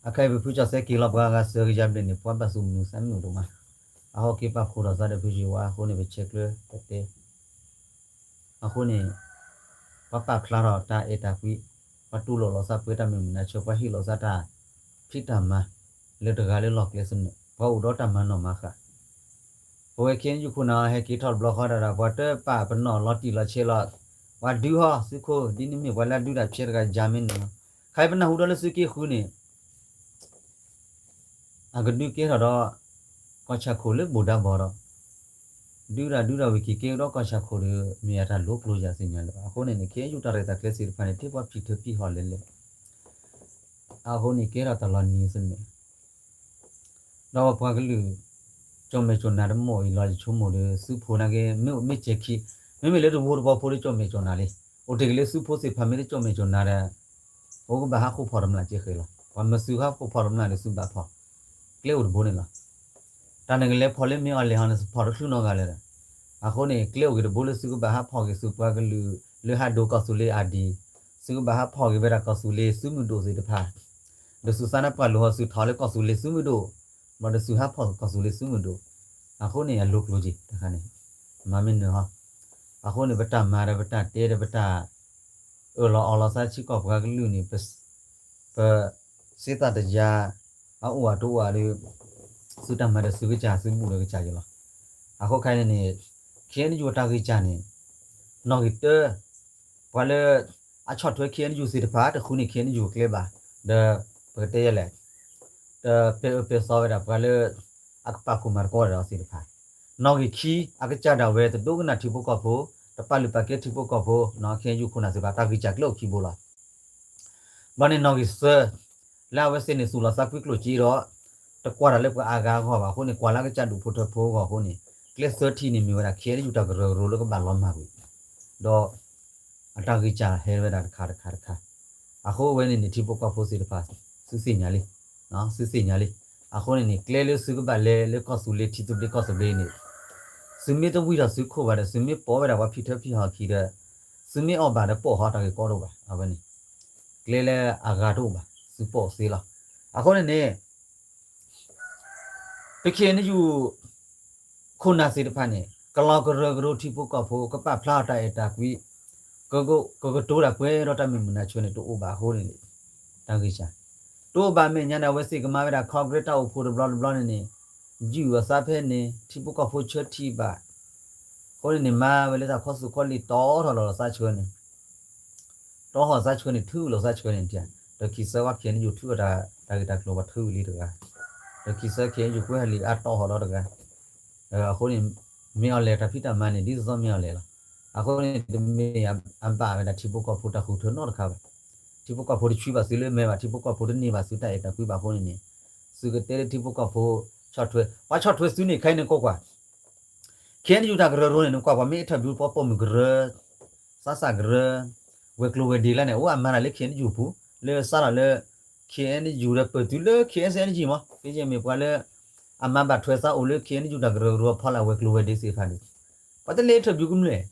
အခဲအံၤပဖုကၠီၣ်စဲက့ၤလီၤပှၤဂၤသၢကယၤဘျဲၣ်န့ၣ် ပှၤဘၣ်သူၣ်မုာ်သးမုာ်ဒိၣ်မး, အဟီၣ်က့ၤပာ်ဖှိၣ်ထီၣ်သးဒီးဖုယံၤဝါအဃိန့ၣ် ပဆဲးကျၢတတဲ အဃိန့ၣ် ပှၤပာ်ဖျါထီၣ်တၢ်အဲၣ်တၢ်ကွံ, ပှၤတူၢ်လိာ်လိာ်သးပှဲၤတၢ်မုာ်မုာ်နၢ်ဆၢ ပှၤဟ့ၣ်လိာ်သးတၢ်ဖံးတၢ်မၤ လၢတဂၤလၢလီၢ်ကျဲသနၢၣ် ပှၤအိၣ်ဒီးတၢ်မၤနီၣ်မၤဃၣ်, ပဝဲခဲအံၤယုၢ်ခိၣ်နၢ်ဟဲက့ၤထီၣ်တဘျီဃီဒၣ်ဒီး ပှၤတပာ်ပနီၣ်လီၤတံၢ်လီၤဆဲးလီၤ, ပှၤဒုးဟီ သုးခိၣ် ဒ်န့ၣ်မ့ၢ်ပှၤလၢအဒုးတၢ်ဖျဲးတဂၤယၤမ့ၢ်န့ၣ်လီၤ, ခါအံၤပနၢ်ဟူဒီးလၢသုးက့ဃုန့ၣ် အကဒုးကဲထီၣ်ဒီး ကီၢ်ဆၣ်ခိၣ်လၢဘိၣ်ဒါဘီၣ်ဒီး ဒုးတၢ်ဒုးတၢ်ဝံၤက့ၤကဲကဒီးကီၢ်ဆၣ်ခိၣ်ဒီး မ့ၢ်ယတၢ်လိၤကျိၤယၤသ့ၣ်ညါလၢၤဘၣ်. အဃိန့ၣ်န့ၣ် ခဲအံၤယုၢ်တၢ်ရဲၣ်တၢ်ကျဲၤသ့ၣ်တဖၣ်န့ၣ် ထံၣ်ပှၤဖံးထၢဖံးဟီၣ်လဲၣ်လဲၣ်, အဃိန့ၣ်ကဲထီၣ်တၢ်လီၤနံၤသနၢၣ် ဒီးပပှၤကလုာ် ကၠီၣ်မဲာ်ကၠီၣ်နါတမီၢ်အံၤလီၤ ယဆိကမိၣ်ဒီး သုးဖိနာ်က့ မ့ၢ်အိၣ်မ့ၢ်စဲၤခံ, မ့မ့ၢ်လၢတဝီတပီၤဖိဒီးကၠီၣ်မဲာ်ကၠီၣ်နါလံ, အိၣ်တ့ၢ်က့ၤလၢသုးဖိသ့ၣ်တဖၣ်မ့ၢ်တကၠီၣ်မဲာ်ကၠီၣ်နါဒီး အိၣ်ကဘၣ်ဟးဃုဖီၣ်တမျၢ်ကဲဃဲလီၤ. ပှၤမၤသုးဟးဃုဖီၣ်တမျၢ်ဒီးသုးဘၣ်ဖီၣ်, ကျဲအိၣ်တဘိန့ၣ်လီၤ. တၢ်နကလဲၤဖီၣ်လၢမ့ၢ်အီၤလဲၤဟီန့ၣ် ဖီၣ်တချုးနီတဂၤလၢၤဒီး, အဃိန့ၣ် ကျဲအိၣ်က့ၤတဘိလၢသုကဘၣ်ဟးဖီၣ်က့ၤသုးပှၤကလုာ် လၢဟးဒိးကီၢ်သူလ့ၤအါဒံ, သုကဘၣ်ဟးဖီၣ်က့ၤဝဲဒၣ်ကီၢ်သူလ့ၤသုးမုၢ်ဒိၣ်သ့ၣ်တဖၣ်, ဒီးသုးသးနါပှၢ်လိာ်ဟီသုးထီၣ်လၢကီၢ်သူလ့ၤသုးမုၢ်ဒိၣ်, ဘျီဒီးသုးဟးဖီၣ်ကီၢ်သူလ့ၤသုးမုၢ်ဒိၣ်, အဃိန့ၣ် အလိၤကျိၤက့ၤတခါန့ၣ် မၤမ့ၢ်နၢၤဟီ, အဃိန့ၣ် ပတၢ်မၤဒီးပတၢ်တဲဒီးပတၢ်အၢၣ်လီၤအီလီၤသးထံကီၢ်ပှၤကလုာ်န့ၣ် ပ ပစ့သးတယါ အအိၣ်အတအိၣ်အဒီး သုတၢ်မၤဒီးသုကစၢ် သုဘူၣ်ဒီးကစၢ်ယလီၤ. အဃိခဲအံၤန့ၣ်န့ၣ် ခ့ၣ်အဲၣ်ယူၣ်အတၢ်ဂံၢ်စၢ်န့ၣ် နီၣ်ဂံၢ်တၢ ပှၤလၢအဆီၣ်ထွဲခ့ၣ်အဲၣ်ယူၣ်သ့ၣ်တဖၣ် တဃုန့ၣ် ခ့ၣ်အဲၣ်ယူၣ်ကျဲဘၣ်, ဒီးပကတဲယဲလဲၣ် ဒီးပဲအၢပဲသီဝဲဒၣ်ပှၤလၢ အကပာ်ခိၣ်မၤသကိးဒီးအီၤသ့ၣ်တဖၣ်, နီၣ်ဂံၢ်ခံ အကစၢ်ဒၣ်ဝဲတဒိကနၣ်ထံဖိကီၢ်ဖိ, တပာ်လုၢ်ပာ်ကဲထံဖိကီၢ်ဖိ, ခ့ၣ်အဲၣ်ယူၣ်ခိၣ်နၢ်သ့ၣ်တဖၣ် တၢ်ဂံၢ်စၢ်ကျဲအိၣ်ခံဘိလီၤ. ဘျီန့ၣ်နီၣ်ဂံၢ်သၢ လၢအဝဲသ့ၣ်န့ၣ်သူၣ်လီၤသးကွံကျိၣ်စ့ဒီး တကွၢ်တၢ်လၢပှၤအါဂၤအဂီၢ်ဘၣ်အဃိန့ၣ် ကွၢ်လၢအကစၢ်ဒူၣ်ဖိထၢဖိအဂီၢ်အဃိန့ၣ် ကျဲသၢထံန့ၣ်မ့ၢ်ဝဲဒၣ် ခ့ၣ်အဲၣ်ယူၣ်တၢ်ကရၢကရိလၢကဘၣ်လီၤမၢ်ကွံာ် ဒီးအတၢ်ဂံၢ်စၢ်ဟဲဝဲဒၣ်တခါတခါတခါ, အဃိဝဲန့ၣ်န့ၣ် ထံဖိကီၢ်ဖိသ့ၣ်တဖၣ် သုသ့ၣ်ညါလံ, သုသ့ၣ်ညါလံ. အဃိန့ၣ်န့ၣ် ကျဲလၢသုကဘၣ်လဲၤလၢကီၢ်သူလ့ၤ ထံသဘျ့ကီၢ်သဘျ့န့ၣ် သုမ့ၢ်တဝံထီၣ်သုခိၣ်ဘၣ်ဒီး သုမ့ၢ်ပိာ်ဝဲဒၣ်ပှၤဖံးထၢဖံးဟီၣ်ခံဒီး သုမ့ၢ်အီၣ်ဘၣ်ဒီးပိာ်ဟီၣ်တၢ်ဂ့ၢ်ကီတအိၣ်ဘၣ်. အဝဲန့ၣ် ကျဲလၢအဂၤတအိၣ်ဘၣ် သုပိာ်သ့လီၤ. အဃိန့ၣ်န့ၣ် ပခ့ၣ်အဲၣ်ယူၣ် ခိၣ်နၢ်သ့ၣ်တဖၣ်န့ၣ် ကလီၤကရၢကရိထံဖိကီၢ်ဖိ ကပာ်ဖျါအီၤတၢ်အဲၣ်တၢ်ကွံ ကကတိၤတၢ်ကွဲးဒီးတၢ်မုာ်မုာ်နၢ်ဆၢန့ၣ် တအိၣ်ဘၣ်အဃိန့ၣ် တၢ်ဂံၢ်စၢ် တအိၣ်ဘၣ်အမဲာ်ညါန့ၣ် အဝဲသ့ၣ်ကမၤဝဲဒၣ် Congress တၢ်အိၣ်ဖှိၣ်တဘျီတဘျီန့ၣ်န့ၣ် ယုၢ်အီၤသးဖဲန့ၣ် ထံဖိကီၢ်ဖိဆၢထံၣ်ဘၣ် အဃိန့ၣ်န့ၣ် မၤဝဲလၢတၢ်ခီသူၣ်ခီလံာ်တီထီၣ်လီၤသးဆၢန့ၣ် တီထီၣ်သးဆၢန့ၣ် ထုးလီၤသးဆၢန့ၣ် ဒီးခံဆၢဝဲခ့ၣ်အဲၣ်ယူၣ်ထုးအီၤတၢ်ဂ့ၢ်တၢ်ကျိၤပှၤထုးဝံၤလံတဂၤ, ဒီးခံဆၢခ့ၣ်အဲၣ်ယူၣ်ကွဲးဟးလံာ်အါတီၢ်ဟီၣ်လီၤတဂၤ, အဃိန့ၣ် မ့ၢ်အီၤလဲၣ်တၢ်ဖံးတၢ်မၤန့ၣ် ဒ်သိးသိးမ့ၢ်အီၤလဲၣ်လီၤ. အဃိန့ၣ် တမ့ၢ်အဘၣ်ဝဲဒၣ်ထံဖိကီၢ်ဖိတၢ်ဃုထၢနီတခါဘၣ်. ထံဖိကီၢ်ဖိတဆှံဘၣ်သုလၢမဲဘၣ်, ထံဖိကီၢ်ဖိတန့ၢ်ဘၣ်သုတၢ်အဲၣ်တၢ်ကွံဘၣ်အဃိန့ၣ်န့ၣ် သုကတဲလၢထံဖိကီၢ်ဖိဆီၣ်ထွဲ, ပှၤဆီၣ်ထွဲသုန့ၣ် ခဲအံၤန့ၣ်ကွၢ်ကွၢ် ခ့ၣ်အဲၣ်ယူၣ်တၢ်ကရၢကရိန့ၣ် နကွၢ်ပှၤမ့ၢ် interview ပှၤပိာ်မုၣ်ကရၢ, သးစၢ်ကရၢ, ဝဲၤကျိၤဝဲၤဒ့လၢန့ၣ် အိၣ်အမၤတၢ်လၢခ့ၣ်အဲၣ်ယူၣ်ပူၤ, လၢစးထီၣ်လၢ ခ့ၣ်အဲၣ်ယူၣ်ဒီးပၢၢ်တုၤလၢ ခ့ၣ်အဲၣ်ယူၣ် မ့ၢ်ပှၤလၢ အမၤဘၣ်ထွဲသးအိၣ်လၢ ခ့ၣ်အဲၣ်ယူၣ်တၢ်ကရၢကရိအဖီလာ်ဝဲၤကျိၤဝဲၤဒ့သ့ၣ်တဖၣ်န့ၣ် ပှၤတလဲၤ interview ကမျၢၢ်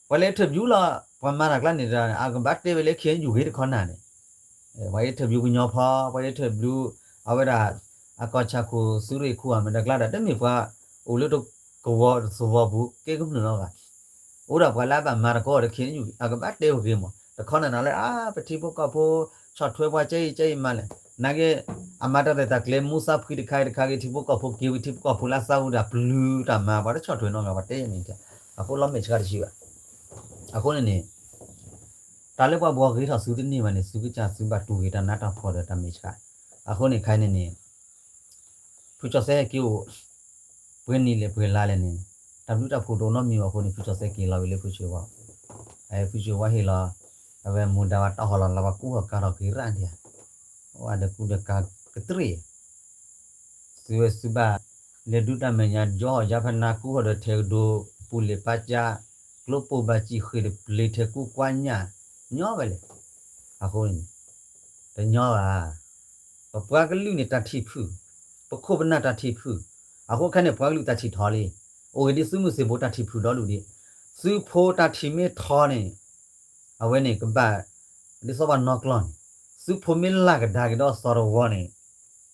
ပှၤလဲၤ interview လီၤ ပှၤမၤတၢ်ကျါန့ၣ်ဒီး အကဘၣ်တဲဝဲလၢ ခ့ၣ်အဲၣ်ယူၣ်ဂ့ၤတခီနၤန့ၣ်, ပှၤ interview ကညီဖီ, ပှၤ interview အဝဲဒၣ် အကီၢ်ဆၣ်ခိၣ်သုးရ့ၣ်ခိၣ်အမတၤကျါဒီး တမ့ၢ်ပှၤအိၣ်လၢတကဝီၤတသဝီပူၤ ကဲကမျၢၢ်လီၤဘၣ်. အိၣ်ဒၣ်ပှၤလၢအဘၣ်မၤတကီဒီး ခ့ၣ်အဲၣ်ယူၣ် အကဘၣ်တဲဝဲဂ့ၤမး တခီနၤနၤလၢ အါ ပထံဖိကီၢ်ဖိ ဆီၣ်ထွဲပှၤကဲအံၤကဲအံၤမးလဲၣ်. နာ်က့ အမၤတၢ်ရဲၣ်တၢ်ကျဲၤ မူသးဖှံတခါအံၤတခါဂ့ၤ ထံဖိကီၢ်ဖိက့ၤဝံၤ ထံဖိကီၢ်ဖိလၢအသးဝံၤဒီး ပျုၤတၢ်မၤ ပှၤတဆီၣ်ထွဲနီတဂၤ ပှၤတဲန့ၣ် အဃိလီၤမဲာ်ဆှးတဆံးဘၣ်. အဃိန့ၣ်န့ၣ် တၢ်လၢပှၤဘှီဂ့ၤထီၣ်သုတန့ၢ်ဘၣ်န့ၣ် သုကစၢ်သုဘၣ်တူၢ်ဂ့ၤတၢ်နးတၢ်ဖှီၣ်ဒီးတၢ်မဲာ်ဆှး. အဃိန့ၣ်ခဲအံၤန့ၣ်န့ၣ် ဖုကၠီၣ်စဲဟဲက့ၤအိၣ် ပှဲၤနံၤလဲၣ်ပှဲၤလါလဲၣ်န့ၣ် တၢ်ဘျုးတၢ်ဖှိၣ်တအိၣ်နီတမံၤဘၣ်အဃိန့ၣ် ဖုကၠီၣ်စဲက့ၤလီၤဝံၤလၢဖုဆၢဝါ, ဖုဆၢဝါဟ့ၣ်လီၤ အဝဲမူဒါဝဲတၢ်ဟီၣ်လီၤလၢပှၤကူၣ်ဟီၣ်ကၤထီၣ်က့ၤရၣ်ဒံးဧါ, ဝဲဒီးကူဒီးကၤကတြ့ၣ် သုဝဲသုဘၣ် လဲၤဒုးတၢ်မဲာ်ညါ ယီၢ်ယါဖဲနါကူၣ်ဟီၣ်ဒီးထဲကဒိ ပူၤလ့ၤပၢ်ကၠၢ် ကျိပိာ်ဘၣ်စံၣ်ဃ့ၢ်တပျ့ၤထဲကူကွၢ်ညၣ် ညီဝဲလဲၣ်. အဃိန့ၣ် တညီဘၣ်. ပပှၤကလုာ်န့ၣ်တၢ်ထံၣ်ဖုၣ်, ပခိၣ်ပနၢ်တၢ်ထံၣ်ဖုၣ်, အဃိခဲန့ၣ် ပှၤကလုာ်တၢ်ထံၣ်ထီလံ. အိၣ်ဂ့ၤဒ်သုးမုၢ်သံၣ်ဘိတၢ်ထံၣ်ဖုၣ်ဒီဒူၣ်ဒံး, သုဖိတၢ်ထံၣ်မ့ၢ်ထီန့ၣ် အဝဲန့ၣ်ကဘၣ် ဒ်သိးပှၤနီၢ်ကျီၢ်န့ၣ် သုဖိမ့ၢ်လၢ်ကဒါက့ၤဒီးသီတဝီန့ၣ်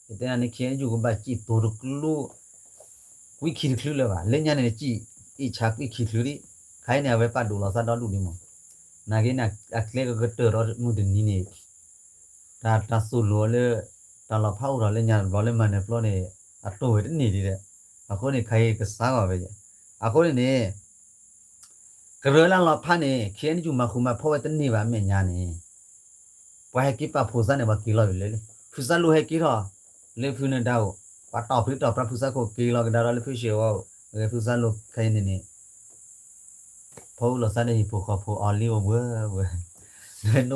ယတဲန့ၣ် ခ့ၣ်အဲၣ်ယူၣ်ကဘၣ်စံၣ်တိၤတကျိ ကွံာ်ခံတချုးလၢၤဘၣ်. လၢညါန့ၣ် စံၣ်အ့ၣ်ဆါကွံာ်ခံတချုးဒံး, ခဲအံၤန့ၣ် အဝဲပာ်ဒိၣ်လီၤသးဒီဒူၣ်ဒံးမး. နာ်က့န့ၣ် အကျဲကကတၢၢ်ဒီးမုၢ်တနံၤန့ၣ် တၢ် တၢ်သိၣ်လိလၢ တၢ်လီၤဖးအိၣ်ထီၣ်လၢညါတဘျီလၢမၤနၢၤပျီန့ၣ် အတိၢ်ဝဲတန့ၢ်ဒံးဒီး အဃိန့ၣ် ခဲအံၤကစးဂီၢ်ဝဲယဲ. အဃိန့ၣ်န့ၣ် ကရၢလၢလီၤဖးန့ၣ် ခ့ၣ်အဲၣ်ယူၣ်မၤဃူမၤဖိးဝဲတန့ၢ်ဘၣ်အမဲာ်ညါန့ၣ် ပှၤဟဲက့ၤပာ်ဖှိၣ်သးန့ၣ် ပှၤက့ၤလီၤဝံၤလၢလံ ဖုစၢ်လိဟဲက့ၤထီၣ် လၢဖုနၢၤဒါအိၣ် ပှၤတီၢ်ဖုတီၢ်ပြးဖုစၢ်ခိၣ်က့ၤလီၤကဒါဒီးလၢဖုဆှၢဝါအိၣ် အဂ့ၢ်ဖုစၢ်လိခဲအံၤန့ၣ်န့ၣ် ဖီအူလီၤသးဒီးဟံၣ်ဖိဃီဖိအီၤလံအိၣ်ဝဲဝဲ နအိၣ်လ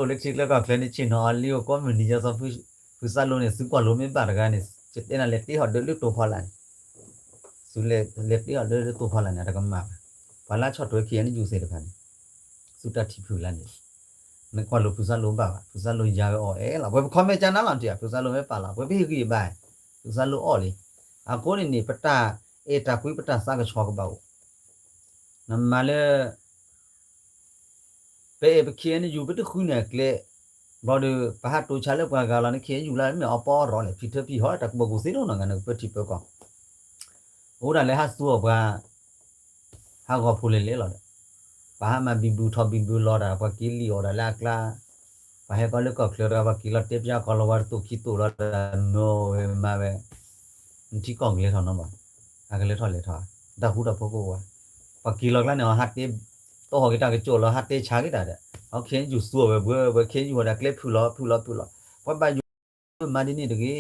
ၢထံချၢကီၢ်ချၢန့ၣ် ဆ့ၣ်နီၤအီၤလံအိၣ်ကိးမုၢ်နံၤ ယဲသိးဖုစၢ်လိန့ၣ် သုကွၢ်လိမ့ၢ်ဘၣ်တဂၤန့ၣ် ယတဲနၤလဲၤတ့ဟီၣ်ဒၢလၢတိဖီလာ်န့ၣ် သုလဲၤတ့ဟီၣ်ဒၢလၢတိဖီလာ်န့ၣ် တကမၣ်ဘၣ်. ပှၤလၢဆီၣ်ထွဲခ့ၣ်အဲၣ်ယူၣ်သ့ၣ်တဖၣ်န့ၣ် သုတၢ်ထံၣ်ဖုၣ်လၢန့ၣ် နကွၢ်လိဖုစၢ်လိဘၣ်ဘၣ် ဖုစၢ်လိယၤဝဲအီၣ်အဲၣ်လီၤ ပှၤပခီမဲာ်ကၢ်နါလီၤတံၢ် ဖုစၢ်လိမ့ၢ်ပာ်လီၤ ပှၤပဟ့ၣ်ဂံၢ်ဘါ ဖုစၢ်လိအီၣ်လံ. အဃိန့ၣ်န့ၣ် ပတၢ်အဲၣ်တၢ်ကွံပတၢ်သးကဆှီကဘၣ်အိၣ် နမၤလၢ ပအဲၣ်ပခ့ၣ်အဲၣ်ယူၣ် ပတဃုန့ၢ်အကျဲ ဘျီဒီး ပဟးတိၤဆါလၢပှၤဂၤလီၤန့ၣ် ခ့ၣ်အဲၣ်ယူၣ်လၢမ့ၢ်အီၣ်ပီအီၣ်ရီလီၤ ဖံးထၢဖံးဟီၣ် တၢ်ကဘီၣ်ကူၣ်သ့ဒိၣ်နီၢ်ဂၤန့ၣ် ကပၢထံပၢကီၢ် အိၣ်ဒၣ်လၢဟးသူအီၤပှၤ ဟးဂီၤဖိလဲၤလဲၤလီၤဒီး ပှၤဟးမၤဘံဘူထီၣ်ဘံဘူလီၤဒီး ပှၤက့ၤလံၣ်အီၤဒၣ်လၢအကျါ, ပှၤဟဲကီလၢကီၢ်ချၢတဂၤ ပှၤက့ၤလီၤတဲပၠးကီၢ်လီၤ ပှၤတသိးခံသိးလီၤဒီး မၢဝဲမၤဝဲ, နထံကီၢ်ကလဲၤထီၣ်နီၤဘၣ်, အကလဲၤထီၣ်လဲၤထီၣ်, တၢ်ဃူတၢ်ဖိးကိးဝဲ, ပှၤက့ၤလီၤကျါန့ၣ် အဟးတဲ တဟီၣ်က့ၤတၢ်ကစီၣ်လီၤ ဟးတဲဆါက့ၤတၢ်ဒီး အခဲအံၤယူၤသူအီၤဝဲဘှဲဝဲ ခဲအံၤယူၤဟီၣ်ဒီးကျဲဖုၣ်လီၤဖုၣ်လီၤဖုၣ်လီၤ, ပှၤဘၣ်ယိၣ် မၤဒ်န့ၣ်တဂ့ၤ,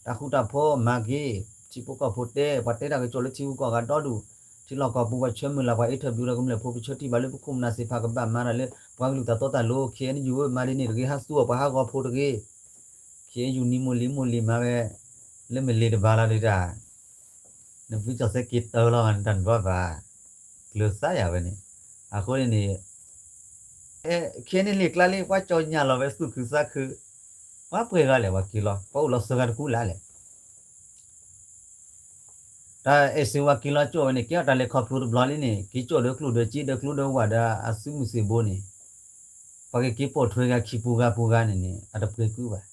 တၢ်ဃူတၢ်ဖိးမၤက့ၤ, ထံဖိကီၢ်ဖိတဲ ပှၤတဲတၢ်ကစီၣ်လၢထံဂုၤကီၢ်ဂၤဒီဒူၣ်, ထံလီၢ်ကီၢ်ပူၤပှၤဆၢမုၢ်လၢ် ပှၤ interview ဒီးကမျၢၢ်ဖိ ပဆၢထံၣ်ဘၣ်လၢပခိၣ်ပနၢ်သ့ၣ်တဖၣ်ကဘၣ်မၤတၢ်လၢ ပှၤကလုာ်တၢ်တီတၢ်လိၤ ခဲအံၤယူၤဧၢ မၤဒ်န့ၣ်တဂ့ၤ ဟးသူအီၤပှၤဟးဂီၤဖိတဂ့ၤ, ခဲအံၤယူၤနံၤမိၢ်လံၤမိၢ်လံၤမၤဝဲ, လၢမ့ၢ်လံၤတဘၣ်လီၤဒုးတၢ် နဖုကၠီၣ်စဲက့ၤတၢလီၤတၢ်နဘၣ်ဘၣ်, ကျၢၤသးယၤဝဲန့ၣ်, အဃိန့ၣ်န့ၣ် ခဲန့ၣ်လံာ်ကျါလံ ပှၤကၠီညၣ်လီၤဝဲသူၣ်ခုသးခု, ပှၤပှဲၤဂၤလဲၣ် ပှၤက့ၤလီၤ ပှၤအိၣ်လီၤစၢၤဂၤတကူလၢ်လဲၣ်, တၢ်အဲၣ်စ့ဝါက့ၤလီၤကၠီၣ်ဝဲန့ၣ် ကဲအီၤတၢ်လဲၤခီဖျိတဘျီလံန့ၣ် က့ၤကၠီၣ်ဒီးကျိၣ်ဒီးစ့ဒီးကျိဒီးဝၣ်ဒီးအစုမုၢ်သ့ၣ်ဘိန့ၣ်, ပှၤကက့ၤပိာ်ထွဲဂၤခံပူၤဂၤပူၤဂၤန့ၣ်န့ၣ် အတပှဲၤကုဘၣ်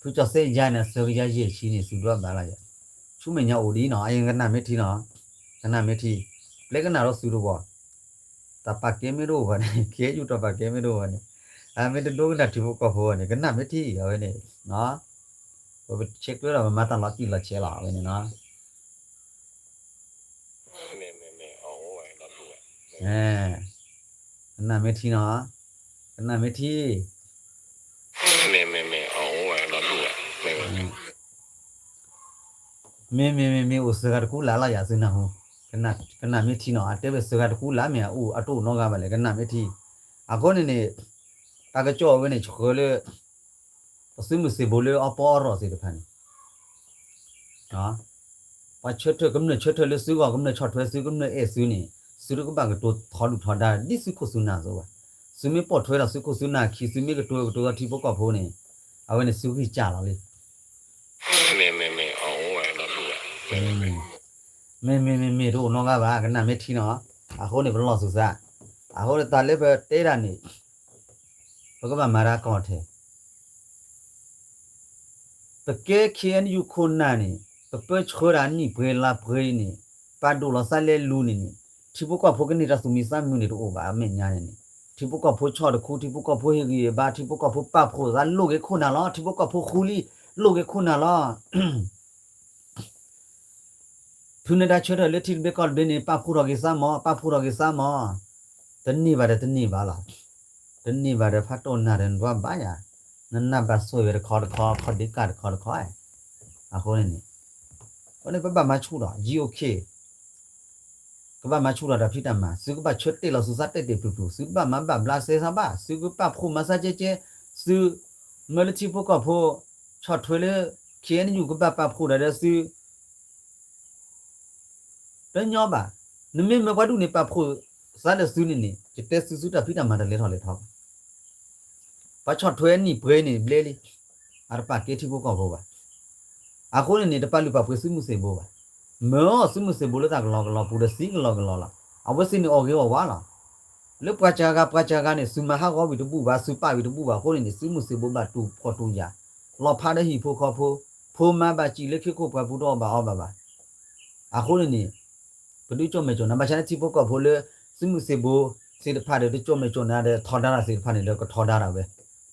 ဖုကၠီၣ်စဲယါန့ၣ် အစၢကယါယဲၢ်ဆံန့ၣ် သုဒွးဘၣ်လီၤယၤ, ဆူမဲာ်ညါအိၣ်ဒ်အံၤနီၤ အကနၣ်မ့ၢ်ထံနီၤ, ကနၣ်မ့ၢ်ထံ, ပျဲကနၣ်ဒီးသုတဝီၤ, တၢ်ပာ်ကဲမ့ၢ်တအိၣ်ဘၣ်န့ၣ် ခဲယူၤတၢ်ပာ်ကဲမ့ၢ်တအိၣ်ဘၣ်န့ၣ်, အမ့ၢ်တဒိကနၣ်ထံဖိကီၢ်ဖိဘၣ်န့ၣ် ကနၣ်မ့ၢ်ထံအဝဲန့ၣ်, ပဆဲးကျၢဒီးပမၤတၢ်လီၤတံၢ်လီၤဆဲးလီၤ အဝဲန့ၣ်နီၤ ကနၣ်မ့ၢ်ထံနီၤ, ကနၣ်မ့ၢ်ထံ, မ့ၢ်မ့ၢ်မ့ၢ်မ့ၢ်အိၣ်စၢၤဂၤတကူလၢ်လီၤယၤသုနၢ်ဟူ, ကနၣ်မ့ၢ်ထံနီၤ အတဲဝဲစၢၤဂၤတကူလၢ် မ့ၢ်အအိၣ်အတအိၣ်နီတဂၤဘၣ်လဲၣ် ကနၣ်မ့ၢ်ထံ, အဃိန့ၣ်န့ၣ်, တၢ်ကစီၣ်အဝဲန့ၣ်ဆှၢလၢ ပသုးမုၢ်သံၣ်ဘိလၢအပီအရီၣ်သ့ၣ်တဖၣ်န့ၣ် ပှၤဆၢထၢၣ်ကမျၢၢ်ဆၢထၢၣ်လၢသုဂီၢ် ကမျၢၢ်ဆီၣ်ထွဲသု ကမျၢၢ်အဲၣ်သုန့ၣ် သုတကဘၣ်ကတိၤထီဒုၣ်ထီဒါဒ်သုခိၣ်သုနၢ်အသိးဘၣ်. သုမ့ၢ်ပိာ်ထွဲဒီးသုခိၣ်သုနၢ်အခံ သုမ့ၢ်ကတိၤကတိၤဒီးထံဖိကီၢ်ဖိန့ၣ် အဝဲန့ၣ်သုဂံၢ်စၢ်လီၤလံ. မ့မ့မ့မ့ၢ်တအိၣ်နီတဂၤဘၣ် ကနၣ်မ့ၢ်ထံနီၤ. အဃိန့ၣ်ပလီၢ်သူၣ်သး အဃိန့ၣ်တၢ်လၢပတဲဒၣ်န့ၣ် ပကဘၣ်မၤတၢ်ကီထဲ ပကဲ ခ့ၣ်အဲၣ်ယူၣ် ခိၣ်နၢ်န့ၣ် ပပၢဆှၢတၢ်နံၣ်ပှဲၤလါပှဲၤအံၤန့ၣ် ပာ်ဒိၣ်လီၤသးလဲလူန့ၣ်န့ၣ် ထံဖိကီၢ်ဖိကန့ၢ်တၢ်သူၣ်မံသးမုာ်န့ၣ်တအိၣ်ဘၣ် အမဲာ်ညါန့ၣ်န့ၣ် ထံဖိကီၢ်ဖိဆီၣ်တခူ ထံဖိကီၢ်ဖိဟ့ၣ်ဂံၢ်ဟ့ၣ်ဘါ ထံဖိကီၢ်ဖိပာ်ဖှိၣ်သးလိၣ်ဂ့ၤခိၣ်နၢ်လီၤ ထံဖိကီၢ်ဖိဃူလံ လိၣ်ဂ့ၤခိၣ်နၢ်လီၤ ဖုနဒါဆၢထၢၣ်လၢထံတဘ့ၣ်ကီၢ်တဘ့ၣ်န့ၣ် ပာ်ဖှိၣ်ထီၣ်က့ၤသးမး ပာ်ဖှိၣ်ထီၣ်က့ၤသးမး တန့ၢ်ဘၣ်ဒီးတန့ၢ်ဘၣ်လီၤ တန့ၢ်ဘၣ်ဒီးဖးတိၢ်နၢ်ဒီးနဘၣ်ယၤ နနၢ်ဘၣ်ဆိၣ်ဂ့ၤတခီတခီ ခီၣ်ဒ့ကၣ်တခီတခီ အဃိန့ၣ်န့ၣ် အဃိန့ၣ်ပဘၣ်မၤဆူၣ်ဒီး ယံၤအိၣ်ခ့ ကဘၣ်မၤဆူၣ်ထီၣ်တၢ်ဖံးတၢ်မၤ သုကဘၣ်ဆၢတဲာ်လီၤသူၣ်သးတဲာ်တဲာ်ပျုၤပျုၤ သုတဘၣ်မၤဘၣ်ဘျးစဲသးဘၣ် သုကပာ်ဖှိၣ်မၤသးကဲကဲ သု မၢလၢထံဖိကီၢ်ဖိ ဆီၣ်ထွဲလၢ ခ့ၣ်အဲၣ်ယူၣ် ကဘၣ်ပာ်ဖှိၣ်ဒီးဒီးသု တညီဘၣ် နမ့ၢ်မၢပှၤဒူၣ်န့ၣ် ပာ်ဖှိၣ်သးဒီးသုန့ၣ်န့ၣ် ယတဲသုသုတၢ်ဖံးတၢ်မၤတလဲၤထီၣ်လဲၤထီဘၣ် ပှၤဆီၣ်ထွဲနံၣ်ပှဲၤန့ၣ်ဘျဲလံ အတပာ်ကဲထံဖိကီၢ်ဖိဘၣ် အဃိန့ၣ်န့ၣ် တပာ်လုၢ်ပာ်ပှ့ၤသုးမုၢ်သံၣ်ဘိဘၣ် မၢအီၤသုးမုၢ်သံၣ်ဘိလၢတၢ်ကလီကလီပူၤဒီးသံကလီကလီလီၤ အဝဲသ့ၣ်န့ၣ်အီၣ်ဂ့ၤအီၣ်ဝါလီၤ လၢပှၤစှၤဂၤပှၤစှၤဂၤန့ၣ် သုမၤဟးဂီၤဝံၤတဘူၣ်ဘၣ် သုပာ်ဝံၤတဘူၣ်ဘၣ်အဃိန့ၣ်န့ၣ် သုးမုၢ်သံၣ်ဘိဘၣ်တူၢ်ဖှီၣ်တူၢ်ယာ် လီၤဖးဒီးဟံၣ်ဖိဃီဖိ ဖိမါဘၣ်စံၣ်လၢခ့ခိၣ်ပှၤပူၤတအီၣ်ဘၣ်အီဘၣ်ဘၣ် အဃိန့ၣ်န့ၣ် ပဒုးကၠီၣ်မဲာ်ကၠီၣ်နၤ ဘၣ်ဆၣ်န့ၣ်ထံဖိကီၢ်ဖိလၢ သုးမုၢ်သံၣ်ဘိသ့ၣ်တဖၣ်ဒီး တကၠီၣ်မဲာ်ကၠီၣ်နၤဒီး ထီဒါတၢ်သ့ၣ်တဖၣ်န့ၣ်ဒီး ကထီဒါတၢ်ဝဲ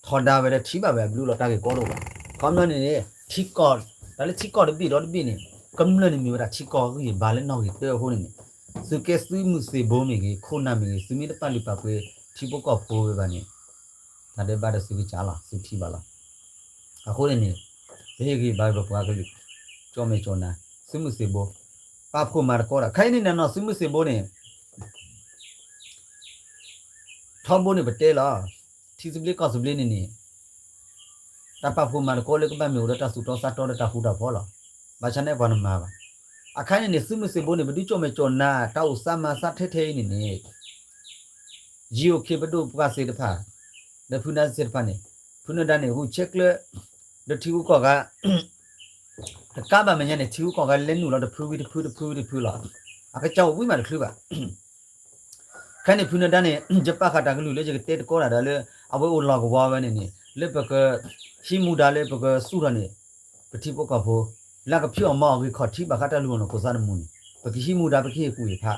ထီဒါဝဲဒီးထံၣ်ဘၣ်ဝဲအဘျုးလီၤတၢ်ဂ့ၢ်ကီတအိၣ်ဘၣ် ခီပညီန့ၣ်န့ၣ် ထံကီၢ် တၢ်လၢထံကီၢ်တဘ့ၣ်ဒီးတဘ့ၣ်န့ၣ် ကမျၢၢ်န့ၣ်မ့ၢ်ဝဲဒၣ်ထံကီၢ်ဂံၢ်ဘါလၢနီၣ်ဂံၢ်တၢအဃိန့ၣ်န့ၣ် သုကဲသုးမုၢ်သံၣ်ဘိမ့ၢ်ဂ့ၤ ခိၣ်နၢ်မ့ၢ်ဂ့ၤ သုမ့ၢ်တပာ်လုၢ်ပာ်ပှ့ၤထံဖိကီၢ်ဖိဝဲဘၣ်န့ၣ် တၢ်ဒဲးဘးဒီးသုကစၢ်လီၤ သုထံၣ်ဘၣ်လီၤ အဃိန့ၣ်န့ၣ် ပဟ့ၣ်ဂံၢ်ဘါပပှၤကလုာ် ကၠီၣ်မဲာ်ကၠီၣ်နၤ သုးမုၢ်သံၣ်ဘိ ပာ်ဖှိၣ်မၤသကိးတၢ် ခဲအံၤန့ၣ်န့ၣ်နီၤ သုးမုၢ်သံၣ်ဘိန့ၣ် ထီဘိန့ၣ်ပတဲလီၤ ထံသဘျ့ကီၢ်သဘျ့န့ၣ်န့ၣ် တၢ်ပာ်ဖှိၣ်မၤသကိးလၢကဘၣ်မ့ၢ်အိၣ်ဒီးတၢ်သူၣ်တီသးတီဒီးတၢ်ဃူတၢ်ဖိးလီၤ ဘၣ်ဆၣ်န့ၣ်ပှၤတမၤဘၣ် အခါန့ၣ်န့ၣ် သုးမုၢ်သံၣ်ဘိန့ၣ် ပဒုးကၠီၣ်မဲာ်ကၠီၣ်နၤ တၢ်အိၣ်သးမၤသးထဲထဲအံၤန့ၣ်န့ၣ် ယံၤအိၣ်ခ့ပဒိၣ်ပှၤသ့ၣ်တဖၣ် ဒီးဖုနဒါသ့ၣ်တဖၣ်န့ၣ် ဖုနဒါန့ၣ် ဂုာ်ဆဲးကျၢ ဒီးထံဂုၤကီၢ်ဂၤ တကးဘၣ်မဲာ်ညါန့ၣ် ထံဂုၤကီၢ်ဂၤလဲၤနုာ်လီၤတဖုဝံၤတဖုတဖုဝံၤတဖုလီၤ အကစၢ်အိၣ်ဝံၤမးတချုးဘၣ် ခဲန့ၣ်ဖုနဒါန့ၣ် ယပာ်ဃာ်တၢ်ကလုၢ်လၢယကတဲသကိးတၢ်ဒီးလၢ အဝဲအိၣ်လီၢ်ကဝီၤဝဲန့ၣ်န့ၣ် လၢပက ဟံးမူဒါလၢပကသူၣ်ထီၣ်န့ၣ် ပထံဖိကီၢ်ဖိ လၢကဖံးအီၣ်မၤအီၣ်ဂ့ၤခီၣ်ထံးဘၣ်ဃးတၢ်လူၤအီၣ်နီၢ်ခိၣ်သးတမူန့ၣ် ပကဟံးမူဒါ ပကဟ့ၣ်ကူၣ်ဟ့ၣ်ဖး.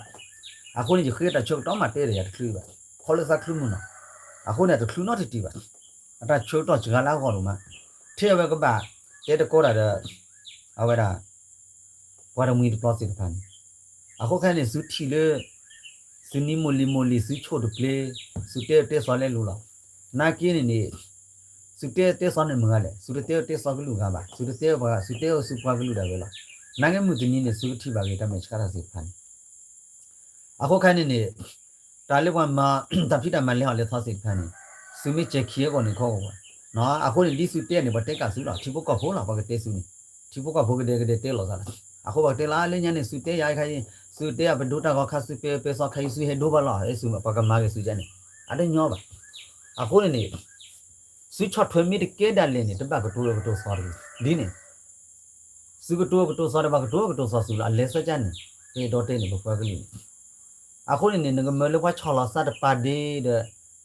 အဃိန့ၣ် ယဃ့တၢ်ဆၢကတီၢ်မးတဲဒီးယၤတချုးဘၣ်, ခီလၢသးချုးမုၢ်နီၤ. အဃိန့ၣ် အတချုးနီတထံၣ်ဘၣ်. အတၢ်ဆၢကတီၢ်စှၤလၢအဂီၢ်ဒိၣ်မး, ထဲအဝဲကဘၣ်တဲတကီတၢ်ဒီး အဝဲဒၣ် ပှၤတမှံၤတပျီသ့ၣ်တဖၣ်န့ၣ်. အဃိခဲန့ၣ် သုထံၣ်လၢ သုနံၤမိၢ်လံၤမိၢ်လံၤ သုဆိၣ်တပျ့ၤ, သုတဲအၢတဲသီလဲလိာ်လီၤ. နာ်က့န့ၣ်န့ၣ် သုတဲအၢတဲသီန့ၣ်မတၤဂၤလဲၣ်, သုတတဲအၢတဲသီကလုာ်ဂၤဘၣ်, သုတတဲအၢပှၤဂၤ, သုတဲအၢသုပှၤကလုာ်ဒၣ်ဝဲလီၤ. နာ်က့မုၢ်တနံၤန့ၣ် သုကထံၣ်ဘၣ်ဂ့ၤ တၢ်မဲာ်ဆှးတၢ်သ့ၣ်တဖၣ်န့ၣ်. အဃိခဲန့ၣ်န့ၣ် တၢ်လၢပှၤမၤ တၢ်ဖံးတၢ်မၤလဲၤဟီၣ်လဲၤသီသ့ၣ်တဖၣ်န့ၣ် သုမ့ၢ်စဲၤခံအဂီၢ်န့ၣ်ခီဂီၢ်ဘၣ်. အဃိန့ၣ် ဒ်သုတဲန့ၣ် ပှၤတဲကးသုလီၤ, ထံဖိကီၢ်ဖိလီၤ ပှၤကတဲသုန့ၣ်, ထံဖိကီၢ်ဖိကဒဲကဒဲတဲလိာ်သးလီၤ. အဃိပှၤကတဲလီၤ လၢညါန့ၣ် သုတဲယၤခါအံၤ, သုတဲယၤ ပဒိတၢ်ဂီၤခါသုပဲအၢပဲသီခါအံၤ သုဟဲဒိဘၣ်လီၤ အဲၣ်သု ပှၤကမၤဂ့ၤသုဒ်န့ၣ် အတညီဘၣ်. အဃိန့ၣ်န့ၣ် သုဆီၣ်ထွဲမ့ၢ်တကဲဒၣ်လဲာ်န့ၣ် တဘၣ်ကတိၤအၢကတိၤသီတဂ့ၤ, ဒ်န့ၣ် သုကတိၤအၢကတိၤသီဒီး ပှၤကတိၤအၢကတိၤသီသုလီၤ, အလဲၤသၢကၢ်န့ၣ် ကဲဒီတဲန့ၣ် ပပှၤကလုာ်န့ၣ်. အဃိန့ၣ်န့ၣ် နကမၢလၢပှၤဆီၣ်လီၤသးတပၤဒ့ဒီး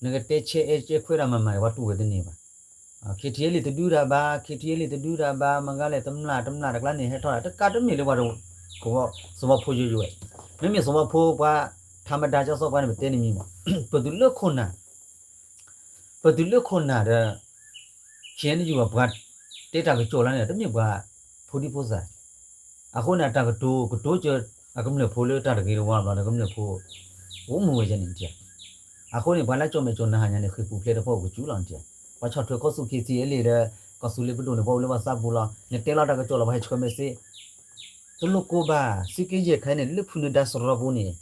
နကတဲဆဲးအဲၣ်ဆဲးခွဲးတၢ်မၤမၤန့ၣ် ပှၤတူၢ်ဝဲတန့ၢ်ဘၣ်. ခ့ထံအ့လံာ်တဒုတၢ်ဘၣ်, ခ့ထံအ့လံာ်တဒုတၢ်ဘၣ်, မ့ၢ်ဂၤလဲၣ် တမျၢ်တမျၢ်တကျါန့ၣ် ဟဲထီၣ်တၢ်တကးတမ့ၢ်လၢပှၤ သဝီဖိယိယိဝဲ, မ့မ့ၢ်သဝီဖိပှၤ ထးမဒါကၠီစီပှၤန့ၣ် ပတဲန့ၣ်မံၤမး, ပတုၤလၢခိၣ်နၢ် ပတုၤလၢခိၣ်နၢ်ဒီး ခ့ၣ်အဲၣ်ယူၣ် ပှၤတဲတၢ်ကစီၣ်လၢန့ၣ် တမ့ၢ်ပှၤဖိဒံဖိသၣ်. အဃိန့ၣ် အတၢ်ကတိၤ ကတိၤကၢအကမျၢၢ်ဖိလၢတၢ်တဂ့ၤတဝါဘျီဒီး ကမျၢၢ်ဖိ အိၣ်မူဝဲယဲန့ၣ်နထံၣ်ဧါ. အဃိန့ၣ် ပှၤလၢကၠီၣ်မဲာ်ကၠီၣ်နၢ်ဟါညါန့ၣ် ဃ့ၢ်ပူၤဖျဲးတဖၣ်အိၣ်ကစူၤလီၤနထံၣ်ဧါ. ပှၤဆီၣ်ထွဲကီၢ်သူလ့ၤ ခ့ထံအ့လံာ်ဒီး ကီၢ်သူလ့ၤပဒိၣ်န့ၣ် ပှၤအိၣ်လၢပှၤသးပူၤလီၤ. နတဲလီၤတၢ်ကစီၣ်လီၤ ပှၤဟဲဆှၢမဲာ်စ့ တလိၣ်ကိးဘၣ် သုးက့ယဲၢ်ခါအံၤန့ၣ် လၢဖုနဒါစရီပူၤန့ၣ်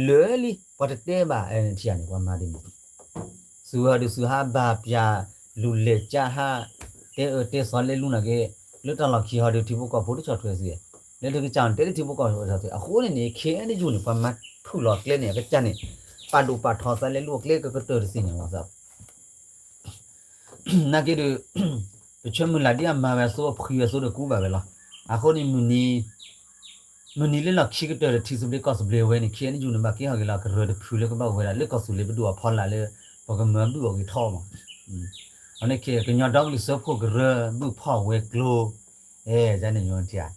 လၢာ်လံ ပှၤတတဲဘၣ် အဲၣ်နထံၣ်ဧါန့ၣ် ပှၤမၤဒ်န့ၣ် သုးဟီဒုးသုးဟးဘၣ်ပၠး လူၤလဲၤကၠးဟး တဲအၢတဲသီလဲလူၤနာ်က့ လၢတၢ်လီၢ်ခံဟီဒုး ထံဖိကီၢ်ဖိတဆီၣ်ထွဲသုး, လၢတကစၢ်န့ၣ် တဲလၢထံဖိကီၢ်ဖိဆီၣ်ထွဲ. အဃိန့ၣ်န့ၣ် ခ့ၣ်အဲၣ်ယူၣ်န့ၣ် ပှၤမၤဖုၣ်လီၤကျဲန့ၣ် အကစၢ်န့ၣ် ပာ်ဒိၣ်ပာ်ထီသးလဲလူၤအကျဲကကတၢၢ်တသ့ၣ်ညါလီၤသး နာ်က့ဒုး ပဆၢမုၢ်လၢ်ဒ်အမၤဝဲအသိး အဖှံဝဲအသိးဒီးကူဘၣ်ဝဲလီၤ. အဃိန့ၣ် မုၢ်နံၤလၢလီၢ်ခံကတၢၢ်ဒီး ထံသဘျ့ကီၢ်သဘျ့ဝဲန့ၣ် ခ့ၣ်အဲၣ်ယူၣ်န့ၣ် ဘၣ်ကဲထီၣ်က့ၤလီၤ ကရၢတဖုလၢကဘၣ်အိၣ်ဝဲဒၣ်လၢကီၢ်သူလ့ၤပဒိၣ်အဖီလာ်လၢ ပကမၤဘုၣ်အီၣ်ဂ့ၤထီမး. အန့ၣ် ကညီဒီကလုာ်စၢဖှိၣ်ကရၢ ဘုၣ်ဖီၣ်ဝဲၤကျိၤ အဲၣ်န့ၣ် ညီဘၣ်.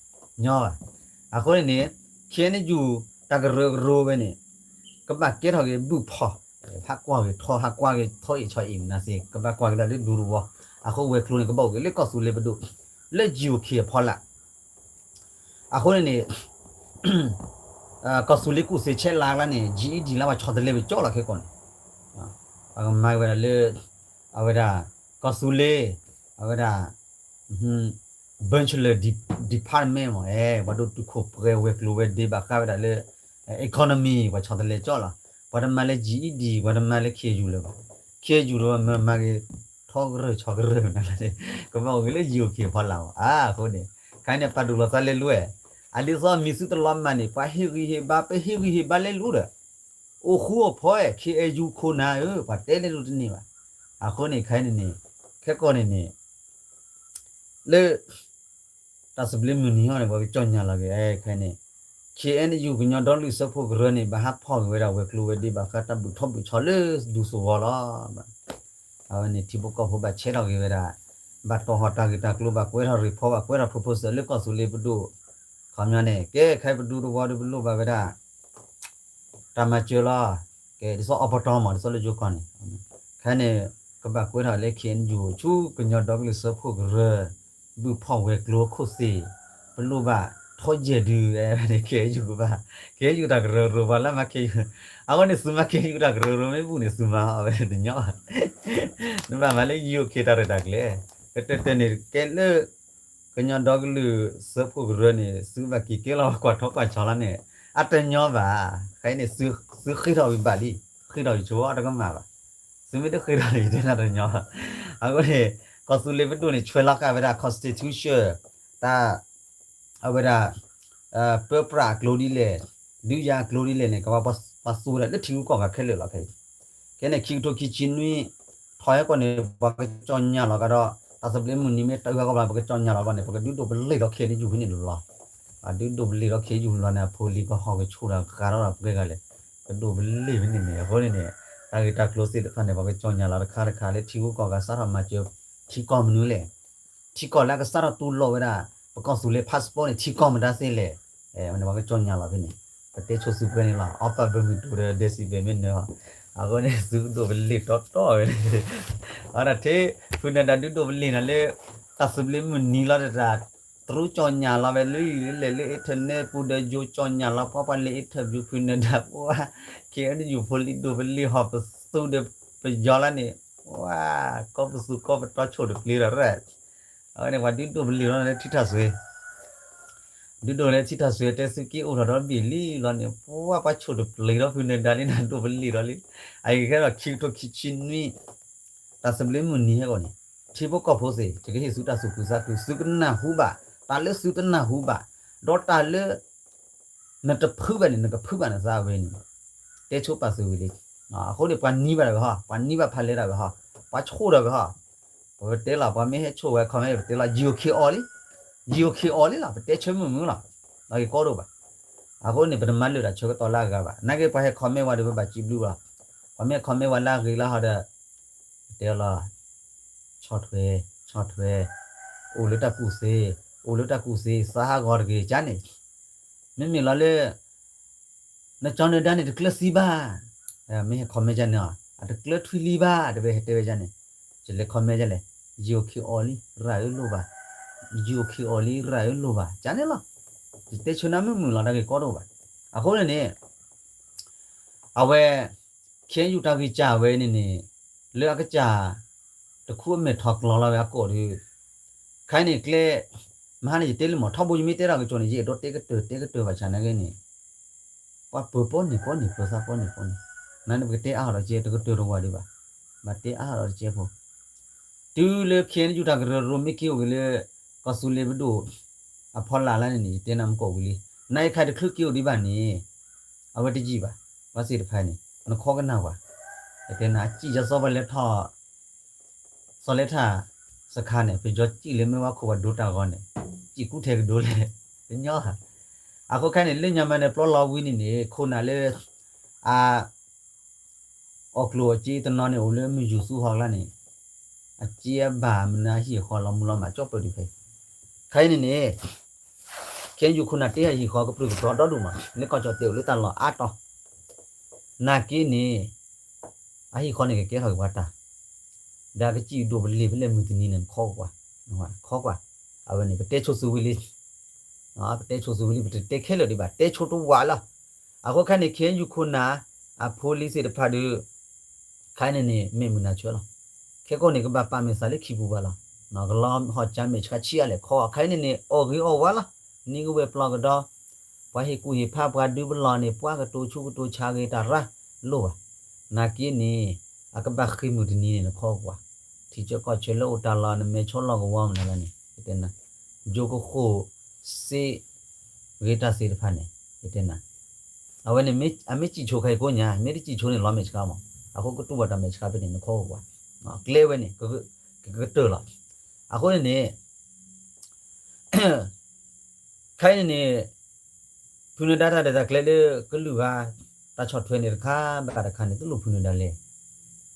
အဃိန့ၣ်န့ၣ် ခ့ၣ်အဲၣ်ယူၣ် တၢ်ကရၢကရိဝဲန့ၣ် ကဘၣ်ကဲထီၣ်က့ၤဘုၣ်ဖီၣ် ဟးကွၢ်ဂ့ၤထီ ဟးကွၢ်ဂ့ၤထီအံၣ်ဆီအံၣ်မနုၤသ့ၣ် ကဘၣ်ကွၢ်က့ၤဒၣ်လၢဒူသဝီ. အဃိဝဲၤကျိၤန့ၣ် ကဘၣ်အိၣ်က့ၤလၢကီၢ်သူလ့ၤပဒိၣ် လၢ GOK အဖီလာ်. အဃိန့ၣ်န့ၣ် ကီၢ်သူလ့ၤကူၣ်သ့ဆဲးလၤအကျါန့ၣ် GED လၢပှၤဆီတလဲပကၠီလီၤခဲကိာ်န့ၣ် ပကမၤဝဲဒၣ်လၢ အဝဲဒၣ် ကီၢ်သူလ့ၤ အဝဲဒၣ် Bachelor Department မ့ၢ် အဲ ပှၤဒိၣ်တုာ်ခိၣ်ပှဲၤဝဲၤကျိၤဝဲၤဒ့ဘၣ်ဃးဝဲဒၣ်လၢ economy ပှၤဆီတလဲကၠီလီၤ. ပှၤတမၤလၢ GED ပှၤတမၤလၢ ခ့ၣ်အဲၣ်ယူၣ်လၢၤဘၣ်. ခ့ၣ်အဲၣ်ယူၣ်ဒီး မၤမၤဂ့ၤ ထီကရၢၢ်ဆီကရၢၢ်မနုၤလဲၣ်န့ၣ် ကဘၣ်အိၣ်က့ၤလၢ GOK ဖီလာ်မး. အဃိန့ၣ် ခဲအံၤန့ၣ် ပာ်ဒိၣ်လီၤသးလဲလူၤဝဲ အဒ်သိးမံၤသုတလီၤမၢ်န့ၣ် ပှၤဟ့ၣ်ဂံၢ်ဟ့ၣ်ဘါ ပဟ့ၣ်ဂံၢ်ဟ့ၣ်ဘါလဲလူၤဒီး အိၣ်ဃူအိၣ်ဖိး ခ့ၣ်အဲၣ်ယူၣ်ခိၣ်နၢ်ဧၢ ပှၤတဲလဲလူၤတန့ၢ်ဘၣ်. အဃိန့ၣ် ခဲအံၤန့ၣ်န့ၣ် ခဲကိာ်န့ၣ်န့ၣ် လၢ တၢ်သဘျ့မုၢ်နံၤဟီန့ၣ် ပှၤကကၠီၣ်ညါလီၤက့ၤ ခဲအံၤန့ၣ် ခ့ၣ်အဲၣ်ယူၣ် ကညီဒီကလုာ်စၢဖှိၣ်ကရၢန့ၣ် ဘၣ်ဟးဖီၣ်က့ၤဝဲဒၣ်ဝဲၤကျိၤဝဲၤဒ့ဘၣ်ဃးတၢ်ဘုၣ်ထီၣ်ဘုၣ်ဆီလၢဒူသဝီလီၤ. အဝဲန့ၣ်ထံဖိကီၢ်ဖိဘၣ်ဆဲးထီၣ်က့ၤဝဲဒၣ် ဘၣ်တီၢ်ဟီၣ်တၢ်ဂ့ၢ်တၢ်ကျိၤ ဘၣ်ကွဲးထီၣ် report ဘၣ်ကွဲးထီၣ် proposal လၢကီၢ်သူလ့ၤပဒိၣ် ခီပညီန့ၣ် ကဲခဲအံၤပဒူသဝီဒီးပလိၣ်ဘၣ်ဝဲဒၣ် တၢ်မၤစၢၤလီၤ. ကဲဒ်သိးအပတီၢ်မး ဒ်သိးလၢယိၤကီၢ်န့ၣ် ခဲအံၤန့ၣ် ကဘၣ်ကွဲးထီၣ်လၢ ခ့ၣ်အဲၣ်ယူၣ် ဆူကညီဒီကလုာ်စၢဖှိၣ်ကရၢ ဘုၣ်ဖီၣ်ဝဲၤကျိၤခိၣ်သ့ၣ် ပလိၣ်ဘၣ်ထီၣ်ယဲၢ်ဒု အဲန့ၣ် ခ့ၣ်အဲၣ်ယူၣ်ကဘၣ် ခ့ၣ်အဲၣ်ယူၣ်တၢ်ကရၢကရိ ပှၤလၢမၤခ့ၣ်အဲၣ်ယူၣ် အဃိန့ၣ် သုမၤခ့ၣ်အဲၣ်ယူၣ်တၢ်ကရၢကရိမ့ၢ်ဘူၣ်န့ၣ် သုမၤအီၤဝဲတညီဘၣ်. နဘၣ်မၤလၢ UK တၢ်ရဲၣ်တၢ်ကျဲၤ ကတၢၢ်တၢၢ်န့ၣ် ကဲလၢ ကညီဒီကလုာ်စၢဖှိၣ်ကရၢန့ၣ် သုဘၣ်က့ၤကဲလီၤကွၢ်ထီၣ်ကွၢ်ဆီလီၤန့ၣ် အတညီဘၣ်. ခဲအံၤန့ၣ် သုဃ့ထီၣ်ဝံၤဘၣ်လံ ဃ့ထီၣ်ဝံၤဆိတကမၣ်ဘၣ်. သုမ့ၢ်တဃ့ထီၣ်န့ၣ် ယတဲနၤတညီဘၣ်. အဃိန့ၣ် ကီၢ်သူလ့ၤပဒိၣ်န့ၣ် ဆွဲလီၤဃာ်ဝဲဒၣ် constitution တၢ် အဝဲဒၣ် ပၢပြးအကျိၤဒ်လဲၣ် ဒုးယၤအကျိၤဒ်လဲၣ်န့ၣ် ကဘၣ်ပှၤသူဝဲဒၣ်လၢထံဂုၤကီၢ်ဂၤခဲလၢာ်လီၤ. ခဲအံၤ ခဲအံၤန့ၣ် ခံကထိခံဆံနွံ ထီၣ်ဟဲကီၢ်န့ၣ် ပှၤကကၠီၣ်ညါလီၤကဒီး တၢ်သဘျ့မုၢ်နံၤမ့ၢ်တၢ်အုၣ်ဟဲကီၢ်ဘျီ ပကကၠီၣ်ညါလီၤဘျီန့ၣ် ပကဒုးဒိးဘလ့ၣ်ဒီး ခ့ၣ်အဲၣ်ယူၣ်ဖဲန့ၣ်လီၤ. ဒုးဒိးဘလ့ၣ်ဒီး ခ့ၣ်အဲၣ်ယူၣ်ဖဲန့ၣ် အဖိလံၤကဟီၣ်ကဆူၣ်ဒီး ကဃးထီၣ်ဒီးပှဲၤဂၤလဲၣ် ကဒိးဘလ့ၣ်ဖဲန့ၣ်န့ၣ် အဃိန့ၣ်န့ၣ် တၢ်ဂ့ၢ်တၢ်ကျိၤသ့ၣ်တဖၣ်န့ၣ် ပှၤကကၠီၣ်ညါလီၤတခါတခါလၢထံဂုၤကီၢ်ဂၤစးထီၣ်မၤစၢၤ ထံကီၢ်မနုၤလဲၣ် ထံကီၢ်လၢအကစးထီၣ်တူၢ်လိာ်ဝဲဒၣ် ပကီၢ်သူလ့ၤ passport န့ၣ် ထံကီၢ်မတၤသ့လဲၣ်, ဝဲန့ၣ်ပှၤကကၠီၣ်ညါလီၤဖဲန့ၣ်, ပတဲဆိသုပှဲၤန့ၣ်လီၤ, အီပာ်ဘၢမုၢ်တူၤဒီး decibel မ့ၢ်နၢၤအီၤ, အဃိန့ၣ် သုကဒိၣ်ပလ့ၤတီတီဝဲန့ၣ်, အဝဲဒၣ်ထဲ ဖုနဒါဒုးဒိၣ်ပလ့ၤနၤလၢ တၢ်သဘျ့မုၢ်နံၤလီၤတၢ် တရူးကၠီၣ်ညါလီၤဝဲလၢလဲၤလၢ internet ပူၤဒီးယိၤကၠီၣ်ညါလီၤ ပှၤပှၤလဲၤ interview ဖုနဒါ ပှၤ KNU ဖိလံၤဒိၣ်ပလ့ၤဟီၣ်ပသူဒီးပယီၤလၢန့ၣ်, ဝဲ ကီၢ်ပသူကီၢ်ပတီၢ်ဆိၣ်တပျ့ၤဒီး အဝဲန့ၣ် ပှၤဒုးဒိၣ်ပလ့ၤလီၤလၢထံထၣ်စွ့, ဒုးဒိၣ်လၢထံထၣ်စွ့ တဲသုက့အိၣ်ထီၣ်ဒီးဘ့ၣ်လံလီၤန့ၣ် ပှၤပှၤဆိၣ်တပျ့ၤဒီးဖုနဒါလံနၤဒိၣ်ပလ့ၤဒီးလံ, အအံၤကဲဒီးခံကထိခံဆံနွံ တၢ်သဘျ့မုၢ်နံၤဟဲဂီၢ်န့ၣ်, ထံဖိကီၢ်ဖိသ့ၣ် ယကဟ့ၣ်သုတၢ်သူၣ်ခုသးခု သုကနၢ်ဟူဘၣ်, တၢ်လၢသုတနၢ်ဟူဘၣ်, ဒီးတၢ်လၢ နတဖုးဘၣ်န့ၣ် နကဖုးဘၣ်နသးဝဲန့ၣ်, တဲဆိပာ်သုဝံၤလံ, အဃိန့ၣ် ပှၤနံၤဘၣ်တၢ်ဂ့ၤဟီ, ပှၤနံၤဘၣ်ဖးလဲတၢ်ဂ့ၤဟီ, ပှၤဆိၣ်တၢ်ဂ့ၤဟီ, ပတဲလီၤ ပှၤမ့ၢ်ဟဲဆိၣ်ဝဲ comment ပတဲလီၤ ယိၤခ့အီၤလံ, ယိၤခ့အီၤလံလီၤ ပတဲဆၢမုၢ်မုၢ်လီၤ, တၢ်ဂ့ၤကီဒိၣ်ဘၣ်, အဃိန့ၣ် ပတမၤလၢာ်တၢ်ဆၢကတီၢ်လၢအဂၤဘၣ် နာ်က့ပှၤဟဲ comment ဝဲဒီးပဘၣ်စံးဘျုးလီၤ, ပှၤမ့ၢ် comment ဝဲလၢအဂ့ၤလၢဟီဒီး ပတဲလီၤ, ဆီၣ်ထွဲ, ဆီၣ်ထွဲ, အိၣ်လၢတၢ်ကူၣ်သ့, အိၣ်လၢတၢ်ကူၣ်သ့ သးဟးဂီၤတဂ့ၤ ကန့ၣ်, မ့မ့ၢ်လီၤလၢ နကၠီနဒါန့ၣ် တကျၢၤသံဘၣ်, မ့ၢ်ဟဲ comment ကန့ၣ်, အတကျၢၤထွံလံဘၣ် တဝဲဟဲတဲဝဲကန့ၣ်, ယလဲၤ comment ကလဲၣ်, ယိၤခ့အီၤလံ ရၤအၢလိၣ်ဘၣ်, ယိၤခ့အီၤလံ ရၤအၢလိၣ်ဘၣ် ကန့ၣ်လီၤ, ယတဲဆၢနၤမုၢ်မုၢ်လီၤ တၢ်ဂ့ၤကီဒိၣ်ဘၣ်, အဃိန့ၣ်န့ၣ် အဝဲ KNU တၢ်ဂံၢ်စၢ်ဝဲန့ၣ်န့ၣ် လၢအကစၢ် တခူအမဲာ်ထီၣ်ကျီၤလီၤဝဲအကိာ်ဒီး ခဲအံၤန့ၣ်ကျဲ မဟါန့ၣ်ယတဲလံမး ထီဘိယမ့ၢ်တဲတၢ်ကစီၣ်န့ၣ် ယအဲၣ်ဒိးတဲကတၢၢ်တဲကတၢၢ်ဘၣ်ဆၣ်နာ်က့န့ၣ် ပှၤပၢၤပီန့ၢ်ပီန့ၢ် ပၢၤသးပီန့ၢ်ပီန့ၢ် နာ်န့ၣ်ပကတဲအါထီၣ်ဒီးကဲ တကတၢၢ်တဝၤဒံးဘၣ်, ဘၣ်တဲအါထီၣ်ဒီးတကဲဖိ, တုၤလၢ KNU တၢ်ကရၢကရိမ့ၢ်က့ၤအိၣ်က့ၤလၢ ကီၢ်သူလ့ၤပဒိၣ် အဖီလာ်လၢန့ၣ်န့ၣ် ယတဲနၤမူကီၢ်ဝံၤလံ, နာ်အံၤခဲအံၤတချုးက့ၤအိၣ်ဒံးဘၣ်န့ၣ် အဝဲတယံာ်ဘၣ်, ပှၤသ့ၣ်တဖၣ်န့ၣ် နခီကနၣ်ပှၤ, ယတဲနၤ အစံၣ်ယီၤစီၤပၤလဲၤထီၣ် စီၤလဲၤထၣ်စခါန့ၣ် ပယီၤစံၣ်လၢမ့ၢ်ဝဲခိၣ်ပှၤဒိတၢ်ဂီၤန့ၣ် စံၣ်ကူထဲကဒိလဲၣ်, တညီဧါ, အဃိခဲအံၤန့ၣ် လၢညါမးန့ၣ် ပျီလီၤဝံၤန့ၣ်န့ၣ် ခိၣ်နၢ်လၢ အ အီၣ်ကျိၣ်အစ့တနီၤန့ၣ် အိၣ်လၢမုၢ်ယူၤသူဟီၣ်ကျါန့ၣ် အစ့အဘၣ်မနုၤအဟံၣ်အဃီလီၤမူလီၤမး ကၠီပၢၢ်ဒံးဖဲအံၤ, ခဲအံၤန့ၣ်န့ၣ် ခဲအံၤယူၤခိၣ်နၢ်တ့အဟံၣ်ဃီကပြုၢ်ကပြီၤဒီဒူၣ်မး လၢကီၢ်ကၠီၣ်တဲာ်အိၣ်လၢတၢ်လီၢ်အါတီၤ, နာ်က့န့ၣ် အဟံၣ်ဃီန့ၣ်ကကဲထီၣ်က့ၤပှၤတၢ်, ဒီးကစံၣ်ဒိၣ်ပလ့ၤဖဲလဲၣ်မုၢ်တနံၤန့ၣ် နခီကွၢ်, ခီကွၢ်, အဝဲန့ၣ် ပတဲဆိသုဝံၤလံ ပတဲဆိသုဝံၤလံ ပတတဲခဲလၢာ်ဒံးဘၣ် တဲဆိတဝၤလီၤ, အဃိခဲအံၤန့ၣ် ခဲအံၤယူၤခိၣ်နၢ် အဖိလံၤသ့ၣ်တဖၣ်ဒီး ခဲအံၤန့ၣ်န့ၣ် မ့ၢ်မုၢ်နၤဆၢလီၤ, ခဲကိာ်န့ၣ် ကဘၣ်ပာ်မဲာ်သးလၢခံပူၤဘၣ်လီၤ, ကလီၤဟီၣ်ကၠါမဲာ်ဆှးဆံးအါလဲၣ်ခီ ခဲအံၤန့ၣ်န့ၣ် အီၣ်ဂ့ၤအီၣ်ဝါလီၤ, နံၤကဝဲၢ်ပျီကဒီး, ပှၤဟ့ၣ်ကူၣ်ဟ့ၣ်ဖး ပှၤဒုးပလီၢ်န့ၣ် ပှၤကတိၤဆူကတိၤဆါဂ့ၤတၢ်ရၢလိၣ်ဘၣ်, နာ်က့န့ၣ် အကဘၣ်ဃ့မုၢ်တနံၤန့ၣ် နခီကွၢ်, ထံဆၢကီၢ်ဆၢလၢအိၣ်တၢ်လီၢ် နမဲာ်ဆိလီၢ်ကဝီၤမနုၤလဲၣ်န့ၣ် ယတဲနၤ, ယိၤကဃိၣ်စ့ ဂ့ၤတၢ်သ့ၣ်တဖၣ်န့ၣ် ယတဲနၤ, အဝဲန့ၣ် အမ့ၢ်စံၣ်ဆိခဲအံၤကိးညါ မ့ၢ်တစံၣ်ဆိန့ၣ် လီၤမဲာ်ဆှးမး, အဃိကတူၢ်ဘၣ်တၢ်မဲာ်ဆှးဖဲန့ၣ် နခီကွၢ်, ကျဲဝဲန့ၣ် ကကတၢၢ်လီၤ, အဃိန့ၣ်န့ၣ် ခဲအံၤန့ၣ်န့ၣ် ဖုနဒါတၢ်ဒဲးတၢ်ကျဲလၢကလုၢ်ဂၤ တၢ်ဆီၣ်ထွဲန့ၣ်တခါဘၣ်တခါန့ၣ် တလိၣ်ဖုနဒါလဲၣ်,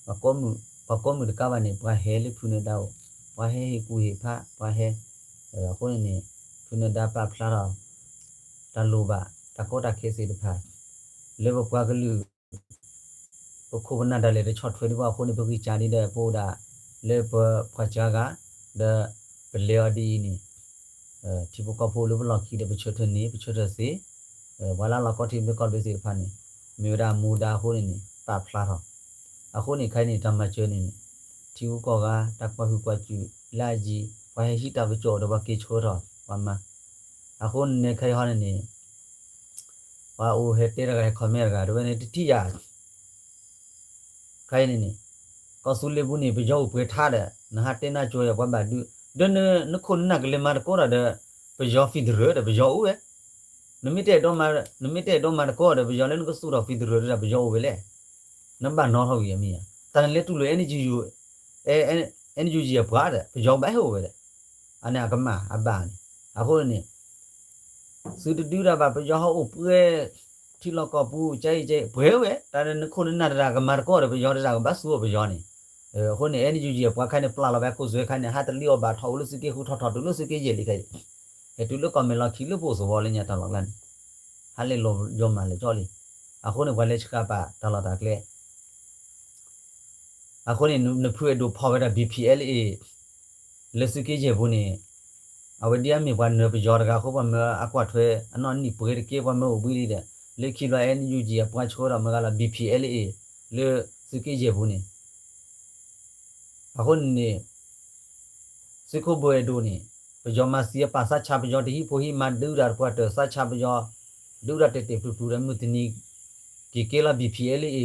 ပှၤကိးမုၢ်တကါဘၣ်န့ၣ် ပှၤဟဲလၢဖုနဒါအိၣ်, ပှၤဟဲဟ့ၣ်ကူၣ်ဟ့ၣ်ဖး ပှၤဟဲ, အဃိန့ၣ်န့ၣ် ဖုနဒါပာ်ဖျါထီၣ် တၢ်လိၣ်ဘၣ် တၢ်ကီတၢ်ခဲသ့ၣ်တဖၣ် လၢပပှၤကလုာ် ပခိၣ်ပနၢ်ဒၣ်လဲာ်တဆီၣ်ထွဲဒံးဘၣ်အဃိန့ၣ် ပဂံၢ်စၢ်ဒံးဒီး ပအိၣ်ဒၣ်လၢပပှၤစှၤဂၤ ဒီးပလဲၤအီၤဒ်အံၤန့ၣ် ထံဖိကီၢ်ဖိလၢပလီၢ်ခံဒီး ပဆၢထၢၣ်န့ၣ် ပဆၢထၢၣ်သ့, ပှၤလၢအလီၢ်ကီၢ်ထံးမ့ၢ်ကီၢ်ဘ့သ့ၣ်တဖၣ်န့ၣ် မ့ၢ်ဝဲဒၣ်မူဒါအဃိန့ၣ်န့ၣ် ပာ်ဖျါထီၣ်, အဃိန့ၣ်ခဲအံၤန့ၣ် တၢ်မၤစၢၤန့ၣ်န့ၣ် ထံဂုၤကီၢ်ဂၤ တၢ်ကွၢ်ဟုၣ်ကွၢ်စူၣ်လၢအယံၤ ပှၤဟဲဟံးတၢ်ကစီၣ်ဒီးပှၤက့ၤဆၢထီၣ် ပှၤမၤ, အဃိန့ၣ်ခဲအံၤဟီန့ၣ်န့ၣ် ပှၤအိၣ်ဟဲတဲတဂၤ ဟဲ comment တဂၤ တဝဲန့ၣ်တထံၣ်ယၤ ခဲအံၤန့ၣ်န့ၣ် ကီၢ်သူလ့ၤပူၤန့ၣ် ပယီၤအိၣ်ပှဲၤထါဒီး နဟးတဲနၢ်ကၠိယၤ ပှၤဘၣ်ဒုး ဒီးနခိၣ်နနၢ်ကလဲၤမၤတကိးတၢ်ဒီး ပယီၤ federal ဒီး ပယီၤအိၣ်ဝဲ, နမ့ၢ်တအဲၣ်ဒိးမၤတကိးဒီး ပယီၤလၢနကသူၣ်ထီၣ် federal ဒီး ပယီၤအိၣ်ဝဲလဲၣ်, နဘၣ်နီထီၣ်ဝံၤအမ့ၢ်ဧါ, တၢ်နလဲၤတူၢ်လိာ် NUG NUG အပှၤဒီး ပယီၤဘၣ်ဟဲအိၣ်ဝဲဒီး အန့ၣ်အကမၣ်အဘၣ်န့ၣ်, အဃိန့ၣ် သုတဒုးတၢ်ဘၣ် ပယီၤဟဲအိၣ်ပှဲၤ ထံလီၢ်ကီၢ်ပူၤ ကဲအံၤကဲ ပှဲၤဝဲ တၢ်လၢနခိၣ်နနၢ်တဂၤကမၤတကိးဒီးပယီၤ တဂၤကဘၣ်သူအီၤပယီၤန့ၣ်, အဃိန့ၣ် NUG အပှၤခဲန့ၣ် ပျၢ်လီၤဝဲခိၣ်စွဲခဲန့ၣ် ဟးတလံအီၣ်ဘၣ်ထီၣ်အိၣ်လၢသုးက့ဃုထီၣ်ထီၣ်တုၤလၢသုးက့ယဲၢ်လံခဲအံၤ, ဟဲတုၤလၢကီၢ်မဲာ်လီၤခံလၢပအိၣ်သဝီလၢညါတၢ်လီၢ်ကျါန့ၣ်, ဟးလဲၤလီၤယီၤမးလဲၤကၠီလံ. အဃိန့ၣ် ပှၤလဲၤဆှၢပာ်တၢ်လီၢ်တၢ်ကျဲ အဃိန့ၣ် နဖုအဲၣ်ဒိးဖီၣ်ဝဲဒၣ် B P L A လၢသုးက့ယဲၢ်ပူၤန့ၣ်, အဝဲဒ်အမ့ၢ်ပှၤနၢၤပယီၤတဂၤအဃိ ပှၤမၢအကွၢ်ထွဲအနီၢ်နံၣ်ပှဲၤတက့ၢ် ပှၤမၢအိၣ်ဘှံးလံဒီး လၢခံဘျီ N U G အပှၤဆှၢဒီးမတၤတဂၤလီၤ B P L A လၢသုးက့ယဲၢ်ပူၤန့ၣ် အဃိန့ၣ်န့ၣ် သုးခိၣ်ဘိအဲၣ်ဒိးန့ၣ် ပယီၤမၤသံအပာ်သးဆါပယီၤတဟံၣ်ဖိဟံၣ်မၤဒုးတၢ်တပှၢ်တၢၢ်သးဆါပယီၤ ဒုးတၢ်တဲာ်တဲာ်ဖျုးဖျုးဒီးမုၢ်တနံၤ က့ၤက့ၤလီၤ B P L A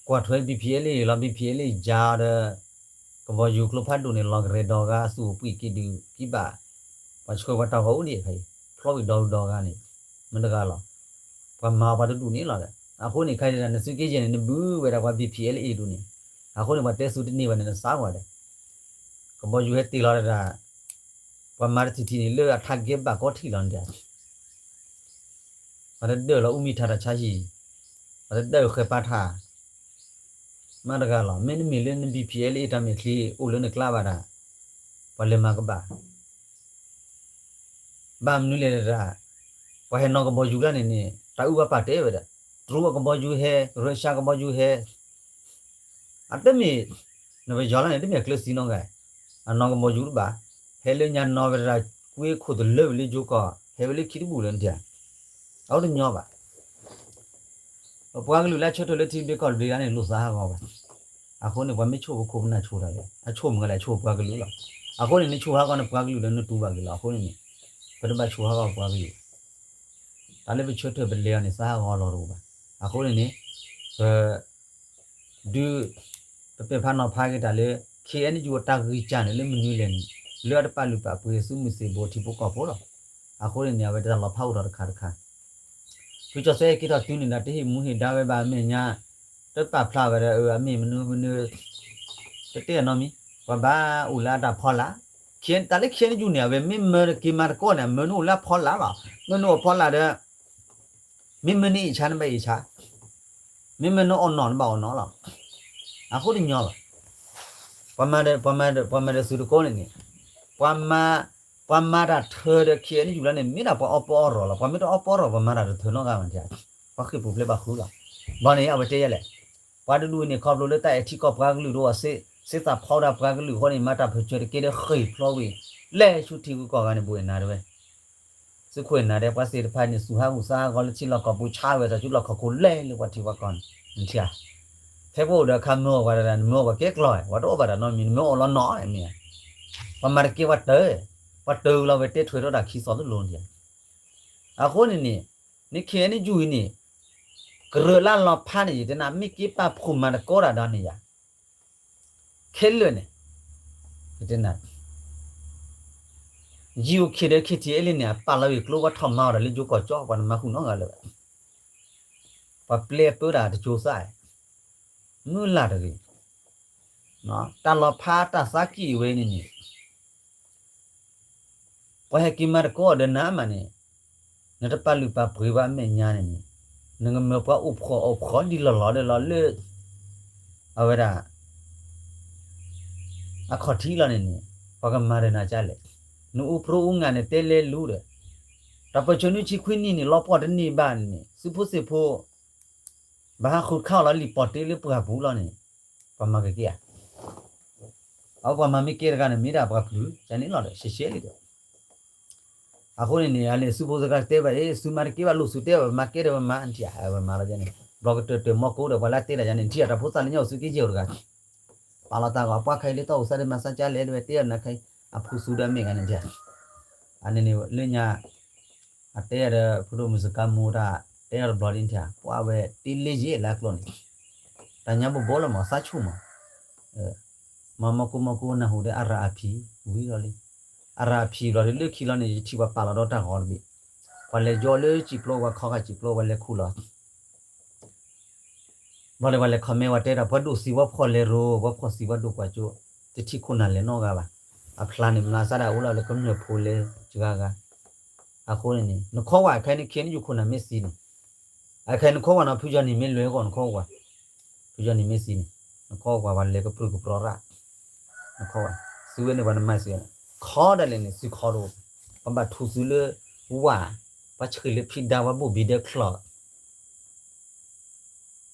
ကွၢ်ထွဲ B P L A လီၤ B P L A ယၤဒီး ကဘီယူၤကျိဖးဒိၣ်န့ၣ် လီၤကရဲၣ်ဒီဂၤ သူၣ်အိၣ်ပှံၢ်က့ၤဒုးကံဘၣ် ပှၤဆှၢပှၤတၢ်ဂီၤအိၣ်ဒံးဖဲအံၤ ဖျီဝံၤဒီဒူၣ်ဒီဂၤန့ၣ် မတၤတဂၤလီၤ ပှၤမၤအီၤပှၤတဒူၣ်န့ၣ်လီၤဒီး အဃိန့ၣ် ခဲအံၤဒၣ် နသုးက့ယဲၢ်န့ၣ် နဘုဝဲဒၣ်ပှၤ B P L A ဒူၣ်န့ၣ် အဃိန့ၣ် ပှၤတဲသုတန့ၢ်ဘၣ်န့ၣ် နသးဝဲဒီး ကဘီယူၤဟဲတ့ၢ်လီၤဒၣ် ပှၤမၤတထံၣ်ထံၣ်န့ၣ် လၢအထးကဲဘၣ်ကီထံၣ်လီၤန့ၣ်ဒီး ပှၤတဒၢလီၤအူမံၤထးတၢ်ဆါဟံၣ် ပှၤတဒၢဃဲၤပာ်ထး မတၤတဂၤလီၤ မ့တမ့ၢ်လၢန B P L A တၢ်မဲာ်ချံအိၣ်လၢနကျါဘၣ်ဒၣ် ပှၤလဲၤမၤကဘၣ် ဘၣ်မနုၤလဲၣ်ဒၣ် ပှၤဟဲနီၣ်ကဘီယူၤကျါန့ၣ်န့ၣ် တၢ်အုၣ်ဘၣ်ပာ်တဲဝဲဒၣ် တရူးအကဘီယူၤဟဲ ရၢၡါကဘီယူၤဟဲ အတမ့ၢ် နပယီၤလၢန့ၣ် တမ့ၢ်အကျဲစံနီၢ်ဂၤ အနီၣ်ကဘီယူၤတဘၣ် ဟဲလၢညါနီၣ်ဝဲဒၣ် ကွ့ခိၣ်တလၢဝံၤလၢယိၤကီၢ် ဟဲဝဲလၢခံတဘူၣ်လၢနထံၣ် အဝဲတညီဘၣ် ပပှၤကလုာ်လၢအဆၢထၢၣ်လၢထံဘ့ကီၢ်တဘ့ၣ်လၢန့ၣ် လိၣ်သးဟးဂီၤဘၣ် အဃိန့ၣ် ပှၤမ့ၢ်ဆိၣ်ပခိၣ်ပနၢ်ဆိၣ်တၢ်လဲၣ် အဆိၣ်မုၢ်ဂၤလဲၣ် အဆိၣ်ပှၤကလုာ်လီၤ အဃိန့ၣ် နဆိၣ်ဟးဂီၤနပှၤကလုာ်ဒီးနတူၢ်ဘၣ်က့ၤလီၤ အဃိန့ၣ်န့ၣ် ပတဘၣ်ဆိၣ်ဟးဂီၤပှၤကလုာ် တၢ်လၢပဆၢထၢၣ်ပလဲၤအီၤန့ၣ် သးဟးဂီၤလီၤတအိၣ်ဘၣ် အဃိန့ၣ်န့ၣ် ပ ဒုး ပပဲာ်ဖးနီၤဖးက့ၤတၢ်လၢ K N U အတၢ်ဂံၢ်စၢ်န့ၣ်လၢမနုၤလဲၣ်န့ၣ် လၢအတပာ်လုၢ်ပာ်ပှ့ၤသုးမုၢ်သံၣ်ဘိထံဖိကီၢ်ဖိလီၤ. အဃိန့ၣ်န့ၣ် အဝဲတၢ်လီၤဖးအိၣ်ထီၣ်တခါတခါ ဖုကၠီၤစဲက့ၤထီၣ်တုၤန့ၣ်ဒီး တဟ့ၣ်မူဟ့ၣ်ဒါဝဲဘၣ်အမဲာ်ညါ တပာ်ဖျါဝဲဒီး အမ့ၢ်မနုၤမနုၤ တတဲအနီတမံၤ ပှၤဘၣ်အိၣ်လၢအတၢ်ဖီလာ် တၢ်လၢ K N U န့ၣ် အဝဲမ့ၢ်မၢက့ၤမၤသကိးန့ၣ် မၢနအိၣ်လၢအဖီလာ်လီၤ. မၢနအိၣ်အဖီလာ်ဒီး မ့မ့ၢ်နအ့ၣ်ဆါနဘၣ်အ့ၣ်ဆါ, မ့မ့ၢ်နအီၣ်နီၢ်နဘၣ်အီၣ်နီၢ်လီၤ. အဃိတညီဘၣ်. ပှၤမၤဒီး ပှၤမၤဒီးသုးတကိးန့ၣ်န့ၣ်, ပှၤမၤ, ပှၤမၤတၢ်ထၢဒီး K N U လၢန့ၣ် မ့ၢ်ဒၣ်ပှၤအီၣ်ပီအီၣ်ရီၣ်လီၤ. ပှၤမ့ၢ်တအီၣ်ပီအီၣ်ရီၣ် ပှၤမၤတၢ်တထၢနီတဂၤဘၣ်န့ၣ်, ပှၤဃ့ၢ်ပူၤဖျဲးဘၣ်ဃုလီၤ. ဘၣ်န့ၣ် အဝဲတဲယဲလဲၣ်, ပှၤတဒူၣ်အံၤန့ၣ် ခီဖျိလၢတၢ်အဲၣ်ထံကီၢ်ပှၤကလုာ်တအိၣ်, သ့သးဖီဒၣ်ပှၤကလုာ်အဃိန့ၣ် မၤတၢ်ပၢၢ်ဆၢတက့ၢ်ဒီးဃ့ၢ်ဖျီဝံၤ, လဲၤဆူထံဂုၤကီၢ်ဂၤန့ၣ် ဘူးအ့ၣ်နၤတဲဝဲ သုးခိၣ်အ့ၣ်နၤဒဲး ပှၤသ့ၣ်တဖၣ်န့ၣ် သူၣ်ဟးဂူာ်သးဟးဂီၤလၢထံလီၢ်ကီၢ်ပူၤ ဆါဝဲသးဆူလီၢ်ခီၣ်ခိၣ်လဲၤလၢပှၤထံပှၤကီၢ်န့ၣ်, နထံၣ်ဧါ. ဖဲပအိၣ်ဒီးအခါမၢအီၣ်ပှၤတဂၤ နမၢအီၣ်ပှၤကဲကျီၢ်, ပှၤတအိၣ်ဘၣ်တၢ်နီတမံၤ နမၢအီၣ်လီၤနီၢ်မ့ၢ်ဧါ. ပှၤမၤတက့ၢ်ပှၤတၢၢ်, ပှၤတၢၢ်လီၤဝဲတဲထွဲထီၣ်တၢ်ခံသီတလိၤနထံၣ်ဧါ. အဃိန့ၣ်န့ၣ်, နခ့ၣ်အဲၣ်ယူၣ်အံၤန့ၣ်, ကရၢလၢလီၤဖးန့ၣ် ယတဲနၤ မ့ၢ်က့ၤပာ်ဖှိၣ်မၤသကိးတၢ်ဒီးန့ၣ်ယၤ ခဲလၢာ်န့ၣ်, ယတဲနၤ, ယံၢ်အိၣ်ခ့ၣ်ဒီး K T L A န့ၣ် အပာ်လီၤဂ့ၢ်ကျိ ပှၤထီၣ်မၤအီၣ်တၢ်လၢယိၤကီၢ်ကၠီ ပှၤတမၤဃုာ်နီတဂၤလၢၤဘၣ်. ပှၤပျဲပၢတၢ်တကၠိသၣ်, မုၢ်လၢ်တဂ့ၤ, တၢ်လီၤဖးတၢ်သးကံၢ်ဝဲန့ၣ်န့ၣ် ပှၤဟဲက့ၤမၤသကိးအီၤဒီးနၤမးန့ၣ်, နတပာ်လုၢ်ပာ်ပှ့ၤဘၣ်အမဲာ်ညါန့ၣ်န့ၣ်, နကမၢပှၤအိၣ်ဖှီၣ်အိၣ်ဖှီၣ်ဒ်လီၢ်လီၢ်ဒီးလီၤလၢ အဝဲဒၣ် အခီၣ်ထံးလီၤန့ၣ်န့ၣ်, ပှၤကမၤဒီးနၤကလဲၣ်. နအူပြိအူငါန့ၣ်တဲလဲလူဒီး, တၢ်ပၢၢ်ဆၢနွံဆံခွံနံၣ်န့ၣ် လီၤပှီၢ်တန့ၢ်ဘၣ်န့ၣ်န့ၣ် သုးဖိသ့ၣ်ဖိ ဘၣ်ဟးဃုခးအီၤလီၤလံာ်ပီၢ်တ့လၢပှၢ်ပူၤလီၤန့ၣ်, ပှၤမၤကက့ၤဧါ. အဝဲပှၤမၤမ့ၢ်ကဲတဂၤန့ၣ် မ့ၢ်ဒၣ်ပှၤပျုၤ ကန့ၣ်လီၤဒီး ရှဲရှဲလံဒီး အဃိန့ၣ်န့ၣ် အန့ၣ်သုးဖိသ့ၣ်တဖၣ်တဲဘၣ်အံၤ သုးမၤတက့ၢ်ဘၣ်လိာ်သုးတဲဘၣ် ပမၤကဲဒီးပမၤ နထံၣ်ဧါ ပမၤလီၤန့ၣ်, ဘျီကတၢၢ်တၢၢ်မီၢ်ကိဒီး ပှၤလၢတဲတၢ်ယၤန့ၣ် နထံၣ်ဧါ တၢ်ဖိသၣ်လၢညါအိၣ်သုးက့ယဲၢ်အိၣ်တဂၤ ပာ်လီၤတၢ်ဂီၤ ပှၤခါအံၤလၢတၢ်အိၣ်သးဒီးမၤသးကလဲၣ် တဲဝဲတဲအီၤနခါအံၤ အဖိသူဒီးအမဲာ်ဂၤန့ၣ် နထံၣ်ဧါ. အန့ၣ်န့ၣ် လၢညါ အတဲအီၤဒီး ဖိဒိၣ်မုၣ်စကါမူတၢ် တဲအီၤတဘျီဒ်နထံၣ်ဧါ ပှၤဝဲတ့လ့ယဲၢ်လၢအကျိာ်န့ၣ် တၢ်ညါဘိဘိလီၤမး သးဆူၣ်မး မၤမီၢ်ကိမီၢ်ကိနၢ်ဟူဒီး အရၣ်အဖံး ဝံၤလီၤလံ အရၣ်အဖံးလီၤဒီး လၢခံလီၤန့ၣ် ယထံၣ်ပှၤပာ်လီၤဒီးတၢ်ဂီၤတဘ့ၣ် ပှၤလဲၤယီၤလၢစံၣ်ပျိ ပှၤခီဂာ်စံၣ်ပျိ ပှၤလဲၤခူၣ်လီၤ ဘၣ်လၢပှၤလဲၤ comment ပှၤတဲတၢ် ပှၤဒိၣ်သံ ပှၤဖှီၣ်လဲၤရိၤ ပှၤဖှီၣ်သံ ပှၤဒိၣ်ကွၢ်ကၠိ တထံၣ်ခိၣ်နၢ်လဲၤနီတဂၤဘၣ်. အဖျါန့ၣ် မၤစၢ်ဒၣ်အိၣ်လၢကမျၢၢ်ဖိလဲၤတဂၤဂၤ အဃိန့ၣ်န့ၣ် နခီဝဲ ခဲအံၤန့ၣ် ခဲအံၤန့ၣ် ယခိၣ်နၢ်မ့ၢ်သံန့ၣ် အခဲအံၤနခီဝဲနီၤ ဖုယီၤနံၤမ့ၢ်လဲၤဂီၢ် နခီဝဲ ဖုယီၤနံၤမ့ၢ်သံန့ၣ် နခီဝဲ ပှၤလဲၤကပြုၢ်ကပြီၤရၣ် နခီဝဲ သုဝဲန့ၣ် ပှၤနမၤသံန့ၣ် ထီဒၣ်လဲာ်န့ၣ် သုခီတအိၣ်, ပှၤဘၣ်ထူၣ်သုလၢဝၣ်, ပှၤဆှံးလၢဖံဒါ ပှၤဘိၣ်ဘံဒဲချီၣ်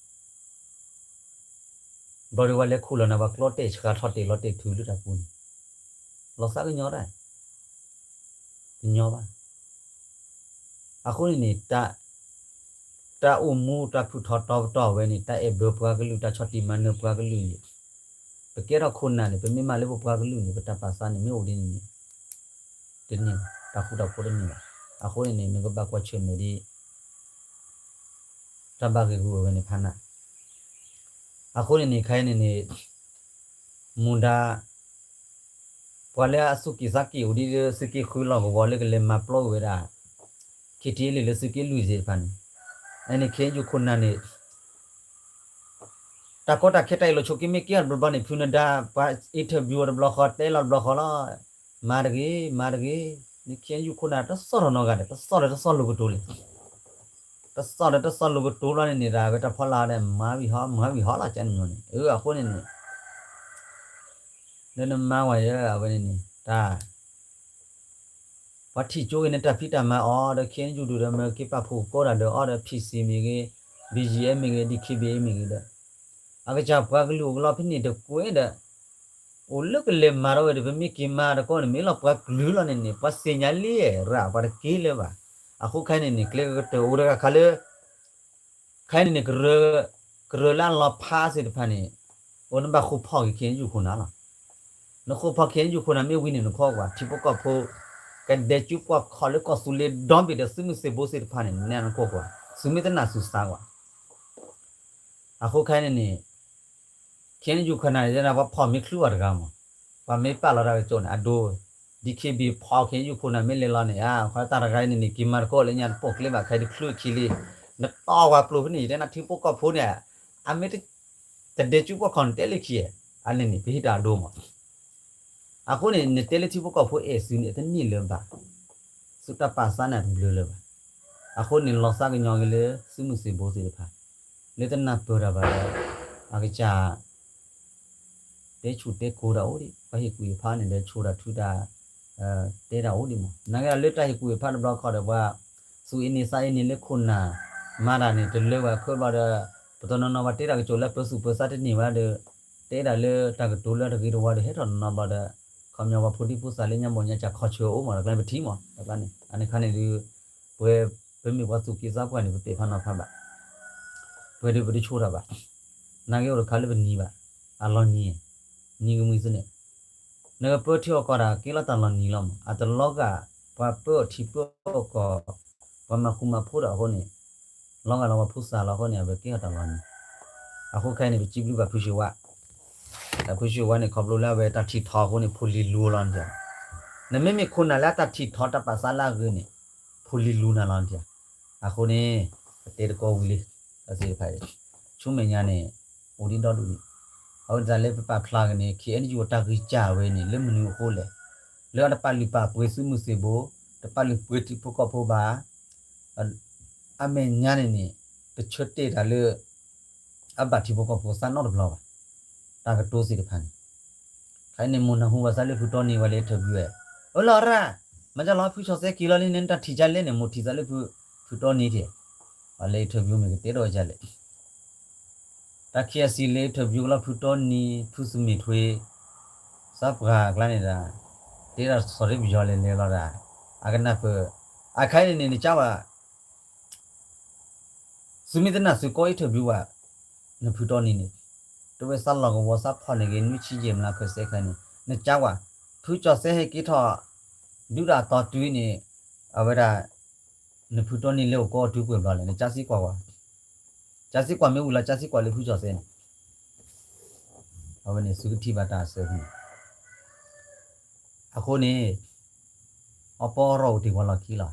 ဘျီဒီးပှၤလဲၤခူၣ်လီၤနၤ ပှၤကျီတဲာ်ဆှးထီၣ်တဲာ်လီၤတဲာ်ထူလၢတၢ်ပူၤန့ၣ်, လီၤသးကညီၤတၢ်, တညီဘၣ်. အဃိန့ၣ်န့ၣ် တၢ်အိၣ်မူတၢ်ဖုထီတီပတီၢ်ဝဲန့ၣ် တၢ်အဲၣ်ဘၢပှၤကလုာ် တၢ်ဆီၣ်တံၢ်မၤနၢၤပှၤကလုာ်န့ၣ်, ပကဲထီၣ်ခိၣ်နၢ်န့ၣ် ပမ့ၢ်မၤလၢပပှၤကလုာ်န့ၣ် ပတၢ်ပာ်သးန့ၣ် မ့ၢ်အိၣ်ဒ်န့ၣ်န့ၣ် တန့ၢ်ဘၣ်, တၢ်ဃူတၢ်ဖိးတန့ၢ်ဘၣ်. အဃိန့ၣ်န့ၣ် နကဘၣ်ကွၢ်ဆၢၣ်မဲာ်ဒ် တၢ်ဘၣ်ဂ့ၢ်ဂူာ်အဂ့ၢ်န့ၣ်ဖးနး. အဃိန့ၣ်န့ၣ် ခဲအံၤန့ၣ်န့ၣ် မူဒါ ပှၤလၢအစူၢ်က့ၤသးက့ၤအိၣ်ဒ်လၢသုးက့ဃုလီၢ်ကဝီၤလၢကလဲၤမၤပျီဝဲဒၣ် KTLA လၢသုးက့လွံၢ်သ့ၣ်တဖၣ်န့ၣ်, အန့ၣ် KNU ခိၣ်နၢ်န့ၣ် တၢ်ကီတၢ်ခဲတၢ်အ့ၣ်လိာ်ဆိးက့မ့ၢ်ကဲအီၤတဘျီဘျီန့ၣ် ဖုနဒါ ပှၤ interview အီၤတဘျီဃီ တဲလီၤတဘျီဃီလီၤ. မၤတဂ့ၤ မၤတဂ့ၤ, န KNU ခိၣ်နၢ်တသီၣ်ထီၣ်နီတဂၤဒီး တသီၣ်လၢတသီၣ်လိၤကတိၤလဲၣ်. တသီၣ်လၢတသီၣ်လိၤကတိၤလီၤန့ၣ်န့ၣ် တၢ်ဝဲတၢ်ဖီလာ်ဒီး မၤဝံၤဟီ မၤဝံၤဟီလီၤ ကန့ၣ်မ့ၢ်န့ၣ် အဃိန့ၣ်န့ၣ် လၢနမၤဝဲယဲ အဝဲန့ၣ်န့ၣ် တၢ် ပှၤထံၣ်ကၠိဂ့ၤန့ၣ် တၢ်ဖံးတၢ်မၤအီၤဒီး KNU ဒုးဒီးမၢက့ၤပာ်ဖှိၣ်ကိးတၢ်ဒီးအီၤဒီး PC မ့ၢ်ဂ့ၤ, BGF မ့ၢ်ဂ့ၤ, DKBA မ့ၢ်ဂ့ၤဒီး အကစၢ်ပှၤကလုာ်အိၣ်ကလီဖဲန့ၣ်တကွဲးဒီး အိၣ်လၢကလဲၤမၤထီၣ်ဝဲဒီး ပမ့ၢ်က့ၤမၤတကီန့ၣ် မ့ၢ်လီၤပှၤကလုာ်လီၤန့ၣ်န့ၣ် ပှၤသ့ၣ်ညါလံရၣ် ပှၤတက့ၤလၢၤဘၣ်. အဃိခဲအံၤန့ၣ်န့ၣ် ကျဲကကတၢၢ်အိၣ်တဂၤခါလၢ ခဲအံၤန့ၣ်န့ၣ် ကရၢလၢအလီၤဖးသ့ၣ်တဖၣ်န့ၣ် အိၣ်နဘၣ်ဃိဖီၣ်က့ၤ KNU ခိၣ်နၢ်လီၤ. နဃိဖီၣ် KNU ခိၣ်နၢ်မ့ၢ်ဝံၤန့ၣ် နခိးကွၢ် ထံဖိကီၢ်ဖိ ကဒဲးကၠူပှီၢ်ခီၣ်လၢကီၢ်သူလ့ၤဒီဘ့ၣ်ဒီး သုးမုၢ်သံၣ်ဘိသ့ၣ်တဖၣ်န့ၣ် နဲနခိးကွၢ် သုမ့ၢ်တနၢ်သုသးကွၢ် အဃိခဲအံၤန့ၣ်န့ၣ် KNU ခိၣ်နၢ်န့ၣ် ပှၤဖီၣ်မ့ၢ်ချုးအီၤတဂၤမး, ပှၤမ့ၢ်ပာ်လီၤတၢ်ကစီၣ်န့ၣ် အဒိ DKBA ဖီၣ် KNU ခိၣ်နၢ်မ့ၢ်လဲၤလီၤန့ၣ် အဃိတၢ်တဂၤအံၤန့ၣ်န့ၣ် က့ၤမၤတကီလၢညါတပိာ်ကျဲဘၣ် ခဲအံၤတချုးခံလံ, နတီၢ်ဝဲပျိၢ်ဖဲန့ၣ် ယတဲနၤထံဖိကီၢ်ဖိန့ၣ် အမ့ၢ် တဒဲးကၠူပှီၢ်ခီၣ်န့ၣ် တဲလၢခံ အန့ၣ်န့ၣ် ပဟံးတၢ်အဒိမး အဃိန့ၣ် နတဲလၢထံဖိကီၢ်ဖိအဲၣ်သုန့ၣ် အတန့ၢ်လၢၤဘၣ်, သုတၢ်ပာ်သးန့ၣ်တဘျုးလၢၤဘၣ်. အဃိန့ၣ် လီၤသးကညီၤက့ၤလၢ သုးမုၢ်သံၣ်ဘိသ့ၣ်တဖၣ် လၢတနၢ်ပၢၢ်တၢ်ဘၣ်ဒီး အကစၢ် တဲဆူၣ်တဲကိၤတၢ်အိၣ်ဒံး, ပှၤဟ့ၣ်ကူၣ်ဟ့ၣ်ဖးန့ၣ်ဒီး ဆိၣ်တၢ်ထုတၢ် တဲတၢ်အိၣ်ဒံးမး, နာ်က့ဒီးလၢတၢ်ဟ့ၣ်ကူၣ်ဟ့ၣ်ဖးတဘျီခီဒီး ပှၤသူၣ်အ့န့သးအ့န့လၢခိၣ်နၢ် မၤတၢ်န့ၣ် တလၢဝဲအဃၢဘျီဒီး ပတနီၤနီၤ ပှၤတဲတၢ်ကစီၣ်လၢပၢၤသူၣ်ပၢၤသးတန့ၢ်ဘၣ်ဒီး တဲဒၣ်လၢတၢ်ကတိၤလၢတဂ့ၤတဝါဒီး ဟဲထီၣ်နီၤနီၤဘျီဒီး ခီပညီပှၤဖိဒံဖိသၣ်လၢညါဘီၣ်ညါစၢ်ခီၣ်ဆၢအိၣ်မး တၢ်ကျဲပထံၣ်မး တၢ်ကျါန့ၣ် အန့ၣ်ခါန့ၣ်ဒုး ပဝဲ ပမ့ၢ်ပှၤသူၣ်က့သးပှၢ်န့ၣ် ပတဲဖးနီၤဖးဘၣ်, ပဝဲဒုးပတဆိတၢ်ဘၣ်, နာ်က့အိၣ်တခါလၢပနံၤဘၣ်, အလီၤနံၤ, နံၤကမှံၤသ့ၣ်န့ၣ် နကပၢထံအီၣ်ကီၢ်တၢ်ကဲလီၤတၢ်လီၤနံၤလီၤမး, အတလီၤဂာ် ပှၤပၢအီၣ်ထံပၢအီၣ်ကီၢ်, ပှၤမၤဃူမၤဖိးဒီးအဃိန့ၣ် လီၤဂာ်လီၤပှၤဖိသၣ်လီၤအဃိန့ၣ် အဝဲကဲထီၣ်တၢ်လီၤနံၤ, အဃိခဲအံၤန့ၣ် ပစံးဘျုးဘၣ်ဖုၡ့ဝါ, ဖုၡ့ဝါန့ၣ် ခီဖျိလၢအဝဲတၢ်ထံၣ်ထီၣ်အဃိန့ၣ် ဖိလံၤလူၤလီၤနထံၣ်, နမ့မ့ၢ်ခိၣ်နၢ်လၢအတၢ်ထံၣ်ထီၣ်တၢ်ပာ်သးလၢအဂ့ၤန့ၣ် ဖိလံၤလူၤနၤလီၤနထံၣ်, အဃိန့ၣ် ပတဲတကီဝံၤလံ, အသ့ၣ်တဖၣ် ဆူမဲာ်ညါန့ၣ် အိၣ်ဒံးဒီဒူၣ်န့ၣ်, အဝဲဒၣ်လၢပပာ်ဖျါက့ၤန့ၣ် KNU အတၢ်ဂံၢ်စၢ်ဝဲန့ၣ် လၢမနုၤအဃိလဲၣ်, လၢအတပာ်လုၢ်ပာ်ပှ့ၤသုးမုၢ်သံၣ်ဘိ, တပာ်လုၢ်ပှ့ၤထံဖိကီၢ်ဖိဘၣ်, အမဲာ်ညါန့ၣ်န့ၣ် တဆၢတဲာ်တၢ်လၢ အဘၣ်ထံဖိကီၢ်ဖိသးနီတဘျီဘၣ်, တၢ်ကတိၤသ့ၣ်တဖၣ်န့ၣ်, ခဲအံၤန့ၣ် မိၢ်နၢ်ဟူဘၣ်သးလၢဖုတီနံၤဝဲလၢ interview ဝဲ, အလီၤရၣ်, မၤကလီၤဖုကၠီၤစဲက့ၤလီၤလံန့ၣ် နတၢ်ထံၣ်ကလဲၣ်န့ၣ် မိၢ်ထံၣ်သးလၢဖု, ဖုတီနံၤထံၣ်, အလၢ interview မ့ၢ်ကတဲဒီးကလဲၣ် တၢ် KIC လၢ interview ကလီၤဖုတီနံၤ ဖုစမ့ၣ်ထွ့ သးပှၢ်အကျါန့ၣ်ဒီး တဲဒၣ်စီၤရ့ပယီၤလဲၤလဲၤလီၤဒီး အကနၢ်ပၢၢ် အခါအံၤန့ၣ်န့ၣ် နကၢ်ဝဲ သုမ့ၢ်တနာ်သုကိး interview ဘၣ် နဖုတီနံၤန့ၣ် တဝဲသးလီၢ်ကဝီၤသးဖီၣ်န့ၢ်ဂ့ၤ နွံဆံယဲၢ်မျးကစဲးခါန့ၣ် နကၢ်ဝဲ ဖုကၠီၤစဲဟဲက့ၤထီၣ် ဒုးတၢ်အသီတုၤန့ၣ် အဝဲဒၣ် နဖုတီနံၤလၢအိၣ်ကီၢ်အတုၤကွံာ်ဘျီလဲၣ် နကၢ်စံကွၢ်ဝဲ ကၢ်စံကွၢ်မ့ၢ်ဝံၤလီၤ ကၢ်စံကွၢ်လၢဖုကၠီၤစဲန့ၣ် အဝဲန့ၣ်သုကထံၣ်ဘၣ်တၢ်အစၢၤန့ၣ် အဃိန့ၣ် အပီအရီၣ်အိၣ်တ့ၢ်ပှၤလီၢ်ခံလီၤ.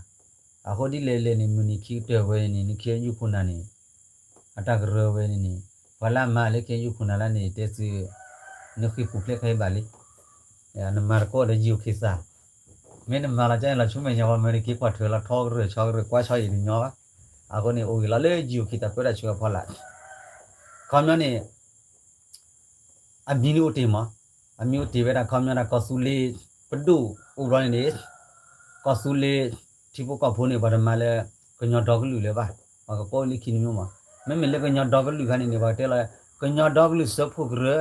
အဃိဒ်လဲၣ်လဲၣ်န့ၣ် မုၢ်နံၤခံကတၢၢ်ဝဲန့ၣ်န့ၣ် နခ့ယုၢ်ခိၣ်နၢ်န့ၣ် အတၢ်ကရၢဝဲန့ၣ်န့ၣ် ပှၤလၢအမၤလၢခ့ယုၢ်ခိၣ်နၢ်လၢန့ၣ် တဲသု နဃ့ၢ်ပူၤဖျဲးခဲအံၤဘၣ်လံ နမၤတကိးဒီးယံာ်အိၣ်ခံသး မ့ၢ်နမၤလီၤကၢ်န့ၣ်လီၤ ဆူမဲာ်ညါပှၤမၢနက့ၤကွၢ်ထွဲလီၤ ထီကရၢၢ်ဆီကရၢၢ်ကွၢ်ဆီအံၤတညီဘၣ်. အဃိန့ၣ် အိၣ်ဂ့ၤလီၤလၢယံာ်အိၣ်ခံသးပၢတၢ်ဆၢအဖီလာ် ခီပညီန့ၣ် အမံၤန့ၣ်အိၣ်တ့ၢ်မး အမံၤအိၣ်တ့ၢ်ဝဲဒၣ်ခီပညီဒၣ်ကီၢ်သူလ့ၤ ပဒိၣ်အိၣ်ဘျီန့ၣ်န့ၣ် ကီၢ်သူလ့ၤထံဖိကီၢ်ဖိန့ၣ် ပှၤတမၤလၢ ကညီဒီကလုာ်လၢၤဘၣ်, ပှၤကကိးလၢခံန့ၣ်မ့ၢ်မး, မ့မ့ၢ်လၢကညီဒီကလုာ်ခါန့ၣ်န့ၣ် ပှၤကတဲလီၤ ကညီဒီကလုာ်စၢဖှိၣ်ကရၢ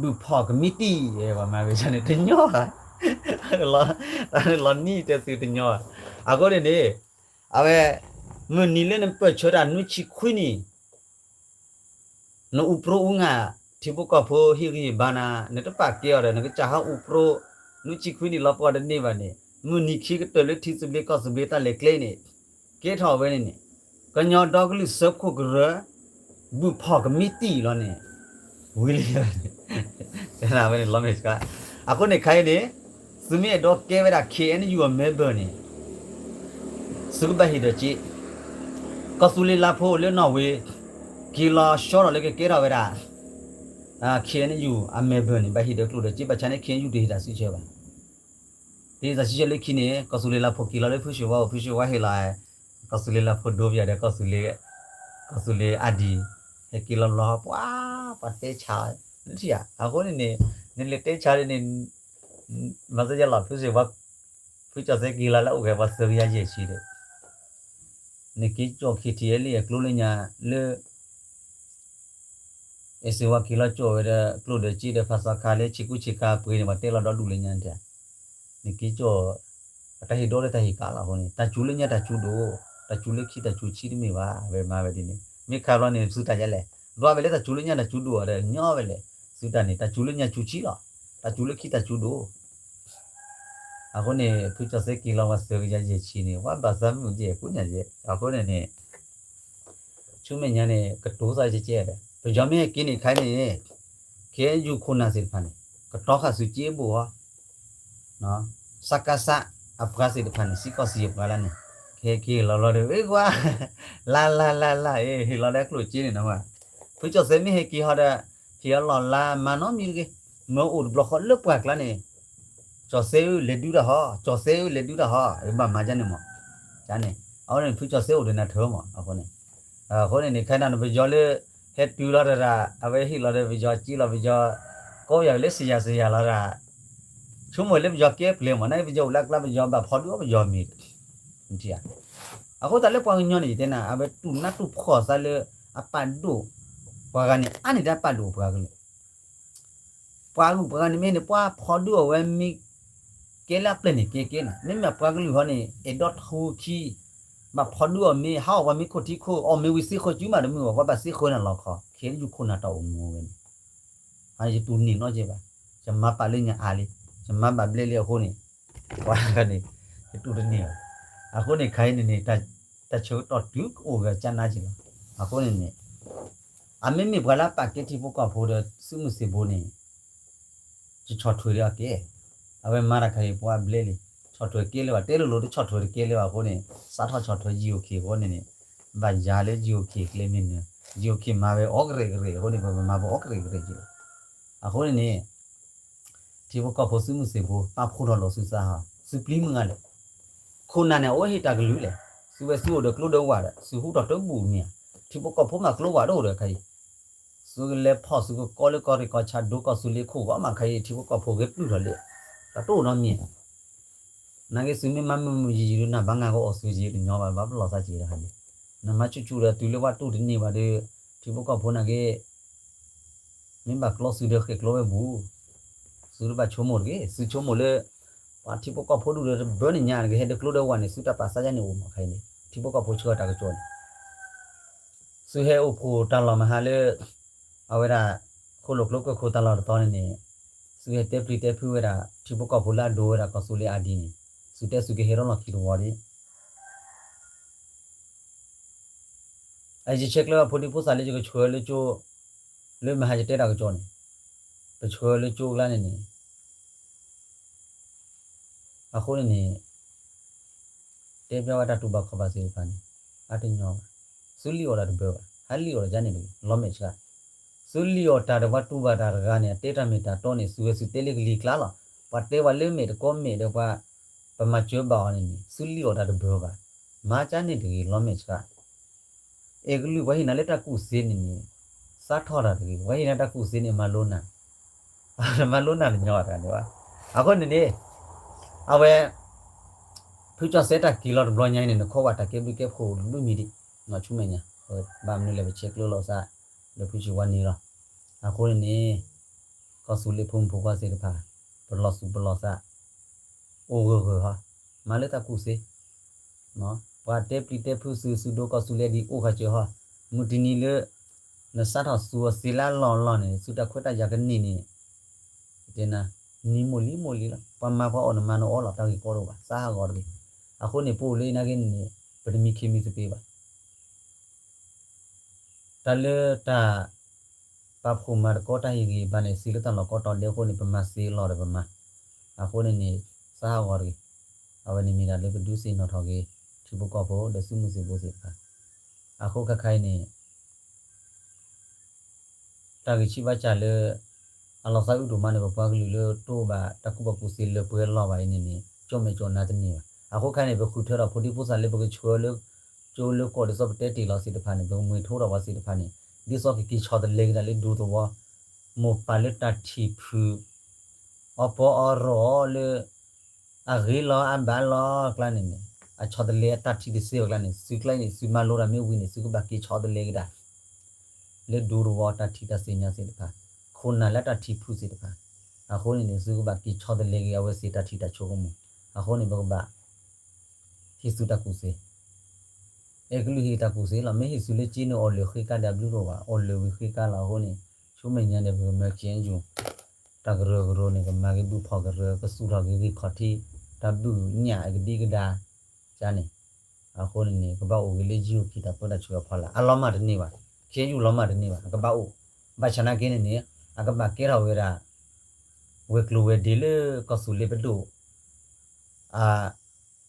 ဘုၣ်ဖီၣ်ကမံးတံၢ် ပှၤမၤဝဲန့ၣ်တညီဘၣ်, တၢ်န့ၣ်လီၤနံၣ်တဲသုတညီဘၣ်, အဃိန့ၣ်န့ၣ် အဝဲ မုၢ်နံၤလၢနပၢၢ်ဆၢတၢ်နွံဆံခွံနံၣ် နအူပြိအူငါ ထံဖိကီၢ်ဖိဟ့ၣ်ဂံၢ်ဘါနၤ နတပာ်ကဲအီၤဒီး နကစၢ်ဟးအူပြိ နွံဆံခွံနံၣ်လီၤပှီၢ်တန့ၢ်ဘၣ်န့ၣ် မုၢ်နံၤခံကတၢၢ်လၢထံသဘျ့ကီၢ်သဘျ့တၢ်လဲၤကျဲန့ၣ် ကဲထီၣ်ဝဲန့ၣ်န့ၣ် ကညီဒီကလုာ်စၢဖှိၣ်ကရၢ ဘုၣ်ဖီၣ်ကမံးတံၢ်လီၤန့ၣ် ဝံၤလံ ဝဲန့ၣ်လီၤမ့ၢ်စှၤ, အဃိန့ၣ်ခါအံၤန့ၣ် သုမ့ၢ်အဲၣ်ဒိးကဲဝဲဒၣ် ခ့ၣ်အဲၣ်ယူၣ် အ member န့ၣ် သုကဘၣ်ဟ့ၣ်ဒၢးစ့, ကီၢ်သူလ့ၤလါဖိလၢနီၣ်ဝ့ က့ၤလီၤဆှီထီၣ်လၢကကဲထီၣ်ဝဲဒၣ် ခ့ၣ်အဲၣ်ယူၣ် အ member န့ၣ် ဘၣ်ဟ့ၣ်ဒၢးကျိၣ်ဒၢးစ့ ဘၣ်ဆၣ်န့ၣ် ခ့ၣ်အဲၣ်ယူၣ် တဟ့ၣ်တၢ်စုဆၢဘၣ်, တဟ့ၣ်တၢ်စုဆၢလၢခံန့ၣ် ကီၢ်သူလ့ၤလါဖိက့ၤလီၤလၢဖုၣ်ၡ့ဝါအိၣ် ဖုၣ်ၡ့ဝါဟ့ၣ်လီၤ ကီၢ်သူလ့ၤလါဖိဒိပယီၤဒီး ကီၢ်သူလ့ၤအါဒံ ဟဲက့ၤလီၤလီၤ ပှၤ ပှၤတဲဆါ နထံၣ်ဧါ အဃိန့ၣ်န့ၣ် နလဲၤတဲဆါန့ၣ် မၤစၢၤယလီၤ ဖုၣ်ၡ့ဝါ ဖုၣ်ကၠီၣ်စဲက့ၤလီၤလၢအိၣ်ဂဲၤပှၤသၢကယၤယဲၢ်ဆံဒီး နက့ၤကၠီၣ် ခ့ၣ်ထံၣ်အဲၣ်လံ အကျိလၢညါလၢ အဲၣ်စ့ဝါက့ၤလီၤကၠီၣ်ဝဲဒီး ကျိၣ်ဒီးစ့ဒီး ဖးစီခါလၢဆံကူဆံခါပှ့ၤန့ၣ် ပှၤတဲလီၤဒီဒူၣ်လၢညါန့ၣ် နက့ၤကၠီၣ် ပတၢ်ဟ့ၣ်ဒီလၢတၢ်ဟ့ၣ်ကးလီၤအဃိန့ၣ် တၢ်စူၤလၢညါတၢ်စူၤဒိၣ်, တၢ်စူၤလၢခံတၢ်စူၤဆံတမ့ၢ်ဘၣ် ဝဲမၤဝဲဒ်န့ၣ် မ့ၢ်ခါဘျီန့ၣ် ပစုတၢ်ယဲလဲၣ်, ဘျီဝဲလၢတၢ်စူၤလၢညါတၢ်စူၤဒိၣ်ဒီး ညီဝဲလဲၣ်, စုတၢ်န့ၣ် တၢ်စူၤလၢညါစူၤဆံလီၤ, တၢ်စူၤလၢခံတၢ်စူၤဒိၣ် အဃိန့ၣ် ဖုကၠီၣ်စဲက့ၤလီၤဝဲသၢကယၤယဲၢ်ဆံန့ၣ် ဝဲဘၣ်သးမုာ်ကဲကူညါကဲ, အဃိန့ၣ်န့ၣ် ဆူမဲာ်ညါန့ၣ် ကတိၤသးကဲကဲဒီး ပယီၤမ့ၢ်ဟဲက့ၤန့ၣ်ခါန့ၣ် ခ့ၣ်အဲၣ်ယူၣ်ခိၣ်နၢ်သ့ၣ်တဖၣ်န့ၣ် ကတီဃာ်သုးက့ဘိၣ်ဟီ စကစ အပှၤသ့ၣ်တဖၣ်န့ၣ် စံကီၢ်စံယပှၤလၢန့ၣ် ကဟဲက့ၤလီၤလီၤဒီး အ့ၣ်ကွၢ် လါလါလါလါ အ့ၣ် ဟ့ၣ်လီၤဒီးကျိၣ်စ့န့ၣ်နီၤ, ဖုကၠီၣ်စဲမ့ၢ်ဟဲက့ၤဟီဒီး ဟ့ၣ်အီၤလီၤလါမၤနီတမံၤတဂ့ၤ, မၢအိၣ်တဘျီဃီလၢပှၤကျါန့ၣ် ကၠီၣ်စဲဧၢ လဲၤဒုတၢ်ဟီ ကၠီၣ်စဲဧၢ လဲၤဒုတၢ်ဟီ ဘၣ်မၤဒ်န့ၣ်မး, န့ၣ် အဝဲန့ၣ် ဖုကၠီၣ်စဲအိၣ်ဒီးနၤထၢမး အဃိန့ၣ်, အဃိန့ၣ်န့ၣ် ခဲနၤန့ၣ် ပယီၤလၢ ဟဲတုၤလီၤတၢ် အဝဲဟ့ၣ်လီၤဒီးပယီၤက့လီၤ ပယီၤ ကိးယၤလၢစယၤစယၤလီၤတၢ် ဆိကမိၣ်လၢပယီၤကဲပျဲမး နာ်က့ပယီၤအိၣ်လၢအကျါ ပယီၤဘၣ်ဖီဒုအီၤပယီၤမ့ၤ အဃိသတးလၢပှၤကညီန့ၣ် ယတဲနၤ အဝဲတူၢ်နးတူၢ်ဖှီၣ်သးလၢအပာ်ဒိၣ် ပှၤဂၤန့ၣ် အါန့ၢ်တၢ်ပာ်ဒိၣ်ပှၤကလုာ် ပှၤဂုၤပှၤဂၤန့ၣ်မ့ၢ်န့ၣ် ပှၤဖီဒုအီၤဝဲမ့ၢ် ကဲလၢအပျဲၢ်န့ၣ် ကဲကဲနၤ မ့မ့ၢ်ပှၤကလုာ်ဟီန့ၣ် အဲၣ်ဒိးထူခံ ဘၣ်ဖီဒုအီၤမ့ၢ် ဟးအီၣ်ပှၤမ့ၢ်ခိၣ်ထံခိၣ် အီၣ်မ့ၢ်ဝံၤသ့ဃီၤစုမးတမုာ်ဘၣ် ပှၤဘၣ်သ့ဃီၤနၤလီၤခီ ခ့ၣ်အဲၣ်ယူၣ်ခိၣ်နၢ်တၢ်အိၣ်မူဝဲန့ၣ် ယတူၢ်န့ၢ်နီတကဲဘၣ် ယမၤပာ်လၢညါအါလံ ယမၤဘၣ်ဘျဲလံအဃိန့ၣ် ပှၤန့ၣ် ယတူၢ်တန့ၢ်ဘၣ် အဃိန့ၣ် ခဲအံၤန့ၣ်န့ၣ် တၢ်ဆၢကတီၢ်တုၤအိၣ်ဂၢၢ်ကၢနါက့ၤလီၤ အဃိန့ၣ်န့ၣ် အမ့မ့ၢ်ပှၤလၢအပာ်ကဲထံဖိကီၢ်ဖိဒီး သုးမုၢ်သံၣ်ဘိန့ၣ် ယဆီၣ်ထွဲဒီးအကဲ အဝဲမၤတၢ်ခါအံၤပှၤဘျဲလံ ဆီၣ်ထွဲကဲလၢၤဘၣ် တဲလိၤလိၤတဆီၣ်ထွဲတကဲလၢၤဘၣ်အဃိန့ၣ် စးထီၣ်ဆီၣ်ထွဲ ယံၣ်အိၣ်ခ့ၣ် အဃိန့ၣ်န့ၣ် ဘၣ်ယၤလၢ ယံၣ်အိၣ်ခ့ၣ် ကျဲမ့ၢ်နၢၤ ယံၣ်အိၣ်ခ့ၣ်မၤဝဲအီၣ်ကရံးကရံးအဃိန့ၣ် ပမၤပအီၣ်ကရံးကရံးက့ၤလီၤ အဃိန့ၣ်န့ၣ် ထံဖိကီၢ်ဖိသုးမုၢ်သံၣ်ဘိ ပာ်ဖှိၣ်ထီၣ်လီၤသုသးဟီ သုပျံၤမုၢ်ဂၤလဲၣ် ခိၣ်နၢ်န့ၣ် အအိၣ်ဟ့ၣ်တၢ်ကလုၢ်လဲၣ် သုဝဲသုအိၣ်ဒီးကျိဒၢဝးဒီး သုဟူထီၣ်တဘူၣ်မ့ၢ်ဧါ ထံဖိကီၢ်ဖိမးကျိဝးတအိၣ်ဒီးခါအံၤ သုကလဲၤဖီၣ်သုကကီလၢကီၢ်ရ့ၣ်ကီၢ်ဆၣ် ဒိကီၢ်သူလ့ၤခိၣ်ဂီၤမးခါအံၤ ထံဖိကီၢ်ဖိဂဲၤပျုၢ်ထီၣ်လံ တၢ်တအိၣ်နီတမံၤ နာ်က့သုမ့ၢ်မၤမုာ်မုာ်ယံာ်ယံာ်ဒုး နၢ်ဘၣ်ငါကအိၣ်သုယံာ်တညီဘၣ် ဘၣ်ပလီၢ်သးက့ၤတခါန့ၣ် နမၤဆူၣ်ဆူၣ်ဒီးတုၤလၢပှၤတူၢ်တန့ၢ်ဘၣ်ဒီး ထံဖိကီၢ်ဖိနာ်က့ မ့ၢ်ဘၣ်ကျီသုဒီးဃ့ၢ်ကျီဝဲဘူး သုတဘၣ်ဆိကမိၣ်တဂ့ၤ သုဆိကမိၣ်လၢ ပှၤထံဖိကီၢ်ဖိဒူၣ်ဒီးတဘၢန့ၣ်ညါ နကဟဲဒီးကျိဒီးဝးန့ၣ် သုတၢ်ပာ်သးယါန့ၣ်အိၣ်မးခါအံၤန့ၣ် ထံဖိကီၢ်ဖိဆှၢတၢ်ကစီၣ်န့ၣ် သုဟဲအိၣ်ဖှိၣ်တၢ်လီၢ်မဟါလၢ အဝဲဒၣ် ခိၣ်လိာ်ကျိကၢၢ်ခိၣ်တၢ်လီၢ်တတီၤန့ၣ်န့ၣ် သုဟဲတဲပျံၤတဲဖုဝဲဒၣ် ထံဖိကီၢ်ဖိလၢအဒိဝဲဒၣ်ကီၢ်သူလ့ၤအါဒံန့ၣ် သုတဲသုကဟဲထီၣ်လီၢ်ခံတဝီဒံး အယဆဲးကျိးဘၣ်ဖိဒံဖိသၣ်လၢယကဆှၢလၢကၠိ လၢမဟါယတဲတၢ်ကစီၣ်န့ၣ် ပဆှၢလၢကၠိကျါန့ၣ်န့ၣ် အဃိန့ၣ်န့ၣ် တဲဘၣ်ဝဲတၢ်တူၢ်ဘၣ်ခီၣ်ဘၣ်သ့ၣ်တဖၣ်န့ၣ် အါတညီဘၣ်. သုလံၣ်အီၣ်တၢ်တဘၢဘၣ်. ဟးလံၣ်အီၣ်တၢ်ယါန့ၣ်တဂ့ၤ လီၤမဲာ်ဆှး. သုလံၣ်အီၣ်တၢ်ဒီးပှၤတူၢ်ဘၣ်တၢ်တဂၤန့ၣ် အတဲတၢ်မ့ၢ်တၢ်တီန့ၣ် သုဝဲသုတဲလၢကလံၤကျါလီၤ. ပှၤတဲပှၤလၢမဲာ်တကိးမဲာ်ဒီးပှၤ ပမၤစၢၤဘၣ်အီၤန့ၣ်န့ၣ် သုလံၣ်အီၣ်တၢ်တဘၢဘၣ်. မၤကါန့ၣ်တဂ့ၤ လီၤမဲာ်ဆှး. အဲၣ်ကလုၢ်ပှၤဟ့ၣ်နၤလၢတၢ်ကူၣ်သ့န့ၣ်န့ၣ် စးထီၣ်တၢ်တဂ့ၤ. ပှၤဟ့ၣ်နၤတၢ်ကူၣ်သ့န့ၣ် မၤလိနၤ မၤလိနၤတညီတဂၤန့ၣ်ဘၣ်. အဃိန့ၣ်န့ၣ် အဝဲ ဖုကၠီၣ်စဲတၢ်က့ၤလီၤတဘျီညါအံၤန့ၣ် နခိးဝဲတၢ်ကဲဘျုးကဲဖှိၣ်တဘျုးမံၤဒံး, ဆူမဲာ်ညါ, ဘၣ်မနုၤလဲၣ် ပဆဲးကျၢလိာ်သး လၢဖုဆံးဝါန့ၣ်လီၤ. အဃိန့ၣ်န့ၣ် ကီၢ်သူလ့ၤဖိမုၣ်ဖိခွါသ့ၣ်တဖၣ် ပလီၢ်သူၣ်ပလီၢ်သး အိၣ်ဂၢၢ်ဂၢၢ်ဟီ, မၤလၢတၢ်ကူၣ်သ့, ပှၤတဲပျံၤတဲဖုးသုး သုးဒိကီၢ်သူလ့ၤဒ်အိၣ်ခါစၢၤဟီ, မုၢ်တနံၤလၢ နစးထီၣ်သူးအီၤသ့လၢအလီၢ်အလီၢ်န့ၣ် သုတၢ်ခွဲးတၢ်ယာ်ကန့ၢ်န့ၣ် တဲနၤ နံၤမိၢ်လံမိၢ်လံလီၤ. ပှၤမၤပှၤအီၣ်နမၤနအီလီၤ တၢ်ဂ့ၢ်ကီတအိၣ်ဘၣ် သးဟးဂီၤတဂ့ၤ. အဃိန့ၣ် ပအိၣ်လၢအံၤနာ်က့န့ၣ် ပတမံခ့မံသပ့ၤဘၣ်. တၢ်လၢတၢ် ပာ်ဖှိၣ်မၤသကိးတၢ်ဟ့ၣ်ဂံၢ်ဘါန့ၣ် စံးလၢတၢ်လီၢ်ကိးတီၤဒဲးအဃိန့ၣ် ပမၤစ့လီၤဒီးပမၤ. အဃိန့ၣ်န့ၣ် သးဟးဂီၤတဂ့ၤ. အဝဲန့ၣ်မ့ၢ်ဒၣ်လၢပဒုးသ့ၣ်နီၣ်ထီၣ်က့ၤ ထံဖိကီၢ်ဖိဒီးသုးမုၢ်သံၣ်ဘိသ့ၣ်တဖၣ်. အဃိခဲခါအံၤန့ၣ် တၢ်ဂ့ၢ်ဆံးဘၣ်စၢ်လၢ အလီၤသးအုးဒိၣ်မးန့ၣ် ပပှၤကလုာ်လၢတအိၣ်ဘၣ်တၢ်ကူၣ်ဘၣ်ကူၣ်သ့လၢပှဲၤလီၢ်ဘၣ်အံၤန့ၣ်န့ၣ် ကၠိမဲာ်ကၠိနါတန့ၢ်ဘၣ်. အဃိခဲအံၤန့ၣ် ပဃုထၢထီၣ်ဖိဒံဖိသၣ်လၢပကဆှၢလၢ ကၠိလၢကီၢ်ဒ်သိးပတဲတ့ၢ်လီၤသ့ၣ်တဖၣ်န့ၣ် ပကမ့ၢ်ထိထီၣ်ပှၤသ့ၣ်တဖၣ်န့ၣ် ဒ်သိးကက့ၤဆီတလဲက့ၤဒၣ်လၢဒူသဝီ မိၢ်ပၢ်လၢတၢ်ထံၣ်ဖုး အီပီအီရီၣ်လၢ အဂ့ၤလီၤအဘၣ်လီၤအကျါန့ၣ်န့ၣ် အဆီတလဲအတၢ်ထံၣ်တသ့ဘၣ်အကျါန့ၣ် သုကျါအံၤန့ၣ် သုမၤလိတၢ်မ့ၢ်ဝံၤန့ၣ် သုကဘၣ်က့ၤဆီတလဲက့ၤဒၣ် လၢဒူသဝီတၢ်ထံၣ်တၢ်သ့ၣ်ညါသ့ၣ်တဖၣ် ခိၣ်နၢ်လၢတၢ်ထံၣ်ဖုးသ့ၣ်တဖၣ်. အဃိန့ၣ်န့ၣ် သုကဘၣ်က့ၤဆီတလဲက့ၤအဝဲသ့ၣ်တၢ်ထံၣ်တၢ်ဆိကမိၣ်. အဃိန့ၣ် ပကဘၣ် ဟ့ၣ်သုတၢ်ကူၣ်သ့ အဲၣ်ကလုၢ်ဟ့ၣ်တၢ်ကူၣ်သ့လီၤ. မ့ၢ်ဟ့ၣ်သုလၢက့န့ၣ် အီၣ်လၢာ်ဃ့ကါဒီးအဘျုးတအိၣ်ဘၣ်, အီၣ်လၢာ်ဝံၤဃ့ကါလီၤ. အဃိန့ၣ် ဆူမဲာ်ညါန့ၣ် ပကမၢ ခ့ၣ်အဲၣ်ယူၣ် တၢ်ကရၢကရိန့ၣ် ကမၤက့ၤဘုဖီၣ်ကရၢ ကသူၣ်ထီၣ်က့ၤဂံၢ်ခီၣ်ထံး တၢ်ဘုၣ်ညၣ်အကဒံကဒါ ကန့ၣ်. အဃိန့ၣ်န့ၣ် ကဘၣ်အိၣ်ဂ့ၤလၢယိၤကံၢ်တၢ်ပၢတၢ်ဆှၢအဖီလာ် အလီၤမၢ်တန့ၢ်ဘၣ်, ခ့ၣ်အဲၣ်ယူၣ်လီၤမၢ်တန့ၢ်ဘၣ် အကဘၣ်အိၣ်. ဘၣ်ဆၣ်နာ်က့န့ၣ်န့ၣ် အကဘၣ်ကဲထီၣ်ဝဲဒၣ် ဝဲၤကျိၤဝဲၤဒ့လၢကီၢ်သူလ့ၤပဒိၣ် အ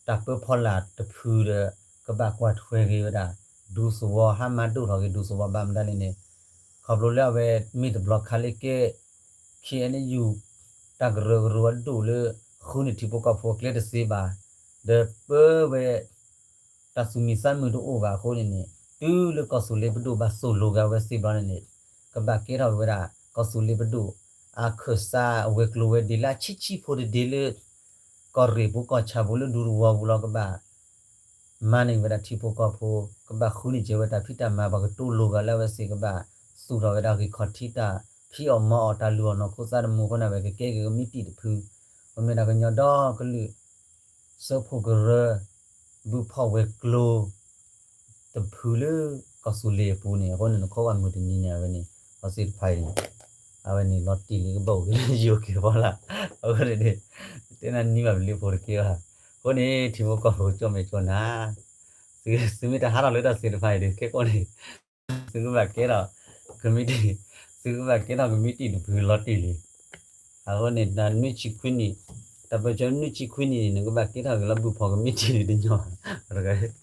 တၢ်ပၢဖီလာ်တဖုဒီး ကဘၣ်ကွၢ်ထွဲက့ၤဝဲဒၣ် ဒူသဝီ ဟါမၢ်ဒိၣ်ထီၣ်က့ၤဒူသဝီဘၣ်မတၤလဲၣ်န့ၣ် ခီဖျိလၢအဝဲမ့ၢ်တဘျီခါလၢကဲ ခ့ၣ်အဲၣ်ယူၣ် တၢ်ကရၢကရိအဒိၣ်လၢ ဃုန့ၢ်ထံဖိကီၢ်ဖိအကျဲတသ့ဘၣ်, ဒီးပၢဝဲ တၢ်သူၣ်မံသးမုာ်တအိၣ်ဘၣ်အဃိန့ၣ်န့ၣ် တုၤလၢကီၢ်သူလ့ၤပဒိၣ်ဘၣ်သိၣ်လိက့ၤအဝဲသ့ၣ်ဘျီန့ၣ်န့ၣ် ကဘၣ်ကဲထီၣ်ဝဲဒၣ် ကီၢ်သူလ့ၤပဒိၣ် အခၢၣ်စးဝဲၤကျိၤဝဲၤဒ့လၢအဆံးဆံးဖိတဒ့လၢ ကီၢ်ရ့ၣ်ပူၤကီၢ်ဆၣ်ပူၤလၢဒူသဝီပူၤလီၤ ကဘၣ် မၤန့ၢ်ဝဲဒၣ်ထံဖိကီၢ်ဖိ, ကဘၣ်ဃုန့ၢ်က့ၤဝဲတၢ်ဖံးတၢ်မၤ ပှၤကတိၤလိာ်ဂၤလၢအဝဲသ့ၣ် ကဘၣ်သူၣ်ထီၣ်ဝဲဒၣ်ဂံၢ်ခီၣ်ထံးတၢ်ဖံးအီၣ်မၤအီၣ် တၢ်လုၢ်အီၣ်နီၢ်ခိသးတမူအဃိန့ၣ် အဝဲကကဲက့ၤကမံးတံၢ်တဖု, ပမ့ၢ်ဒၣ်ကညီဒီကလုာ် စၢဖှိၣ်ကရၢ ဘုဖီၣ်ဝဲၤကျိၤ တဖုလၢကီၢ်သူလ့ၤအပူၤန့ၣ် အဃိန့ၣ် နခိးဝဲမုၢ်တနံၤန့ၣ် အဝဲန့ၣ် ပှၤသ့ၣ်တဖၣ်အံၤန့ၣ် အဝဲန့ၣ်လီၤတံၢ်လံ ကဘၣ်အိၣ်က့ၤလၢယိၤက့ၤဖီလာ် အဃိန့ၣ်န့ၣ် တဲနၤနံၤဘၣ်ပလံၤဖိတက့ၢ်ဘၣ်. အဃိန့ၣ် ထံဖိကီၢ်ဖိကၠိမဲာ်ကၠိနၤ သုမ့ၢ်တဟးထီၣ်လၢတၢ်သ့ၣ်တဖၣ်အံၤဒီး ခဲကိးန့ၣ် သုကဘၣ်ကဲထီၣ် ကမံးတံၢ် သုကဘၣ်ကဲထီၣ်ကမံးတံၢ်တဖုလီၤတံၢ်လံ. အဃိန့ၣ် တၢ်နွံဆံခွံနံၣ် တၢ်ပၢဆှၢနွံဆံခွံနံၣ်န့ၣ် နကဘၣ်ကဲထီၣ်က့ၤလီၤ ဘုဖီၣ်ကမံးတံၢ်တညီ တဂၤ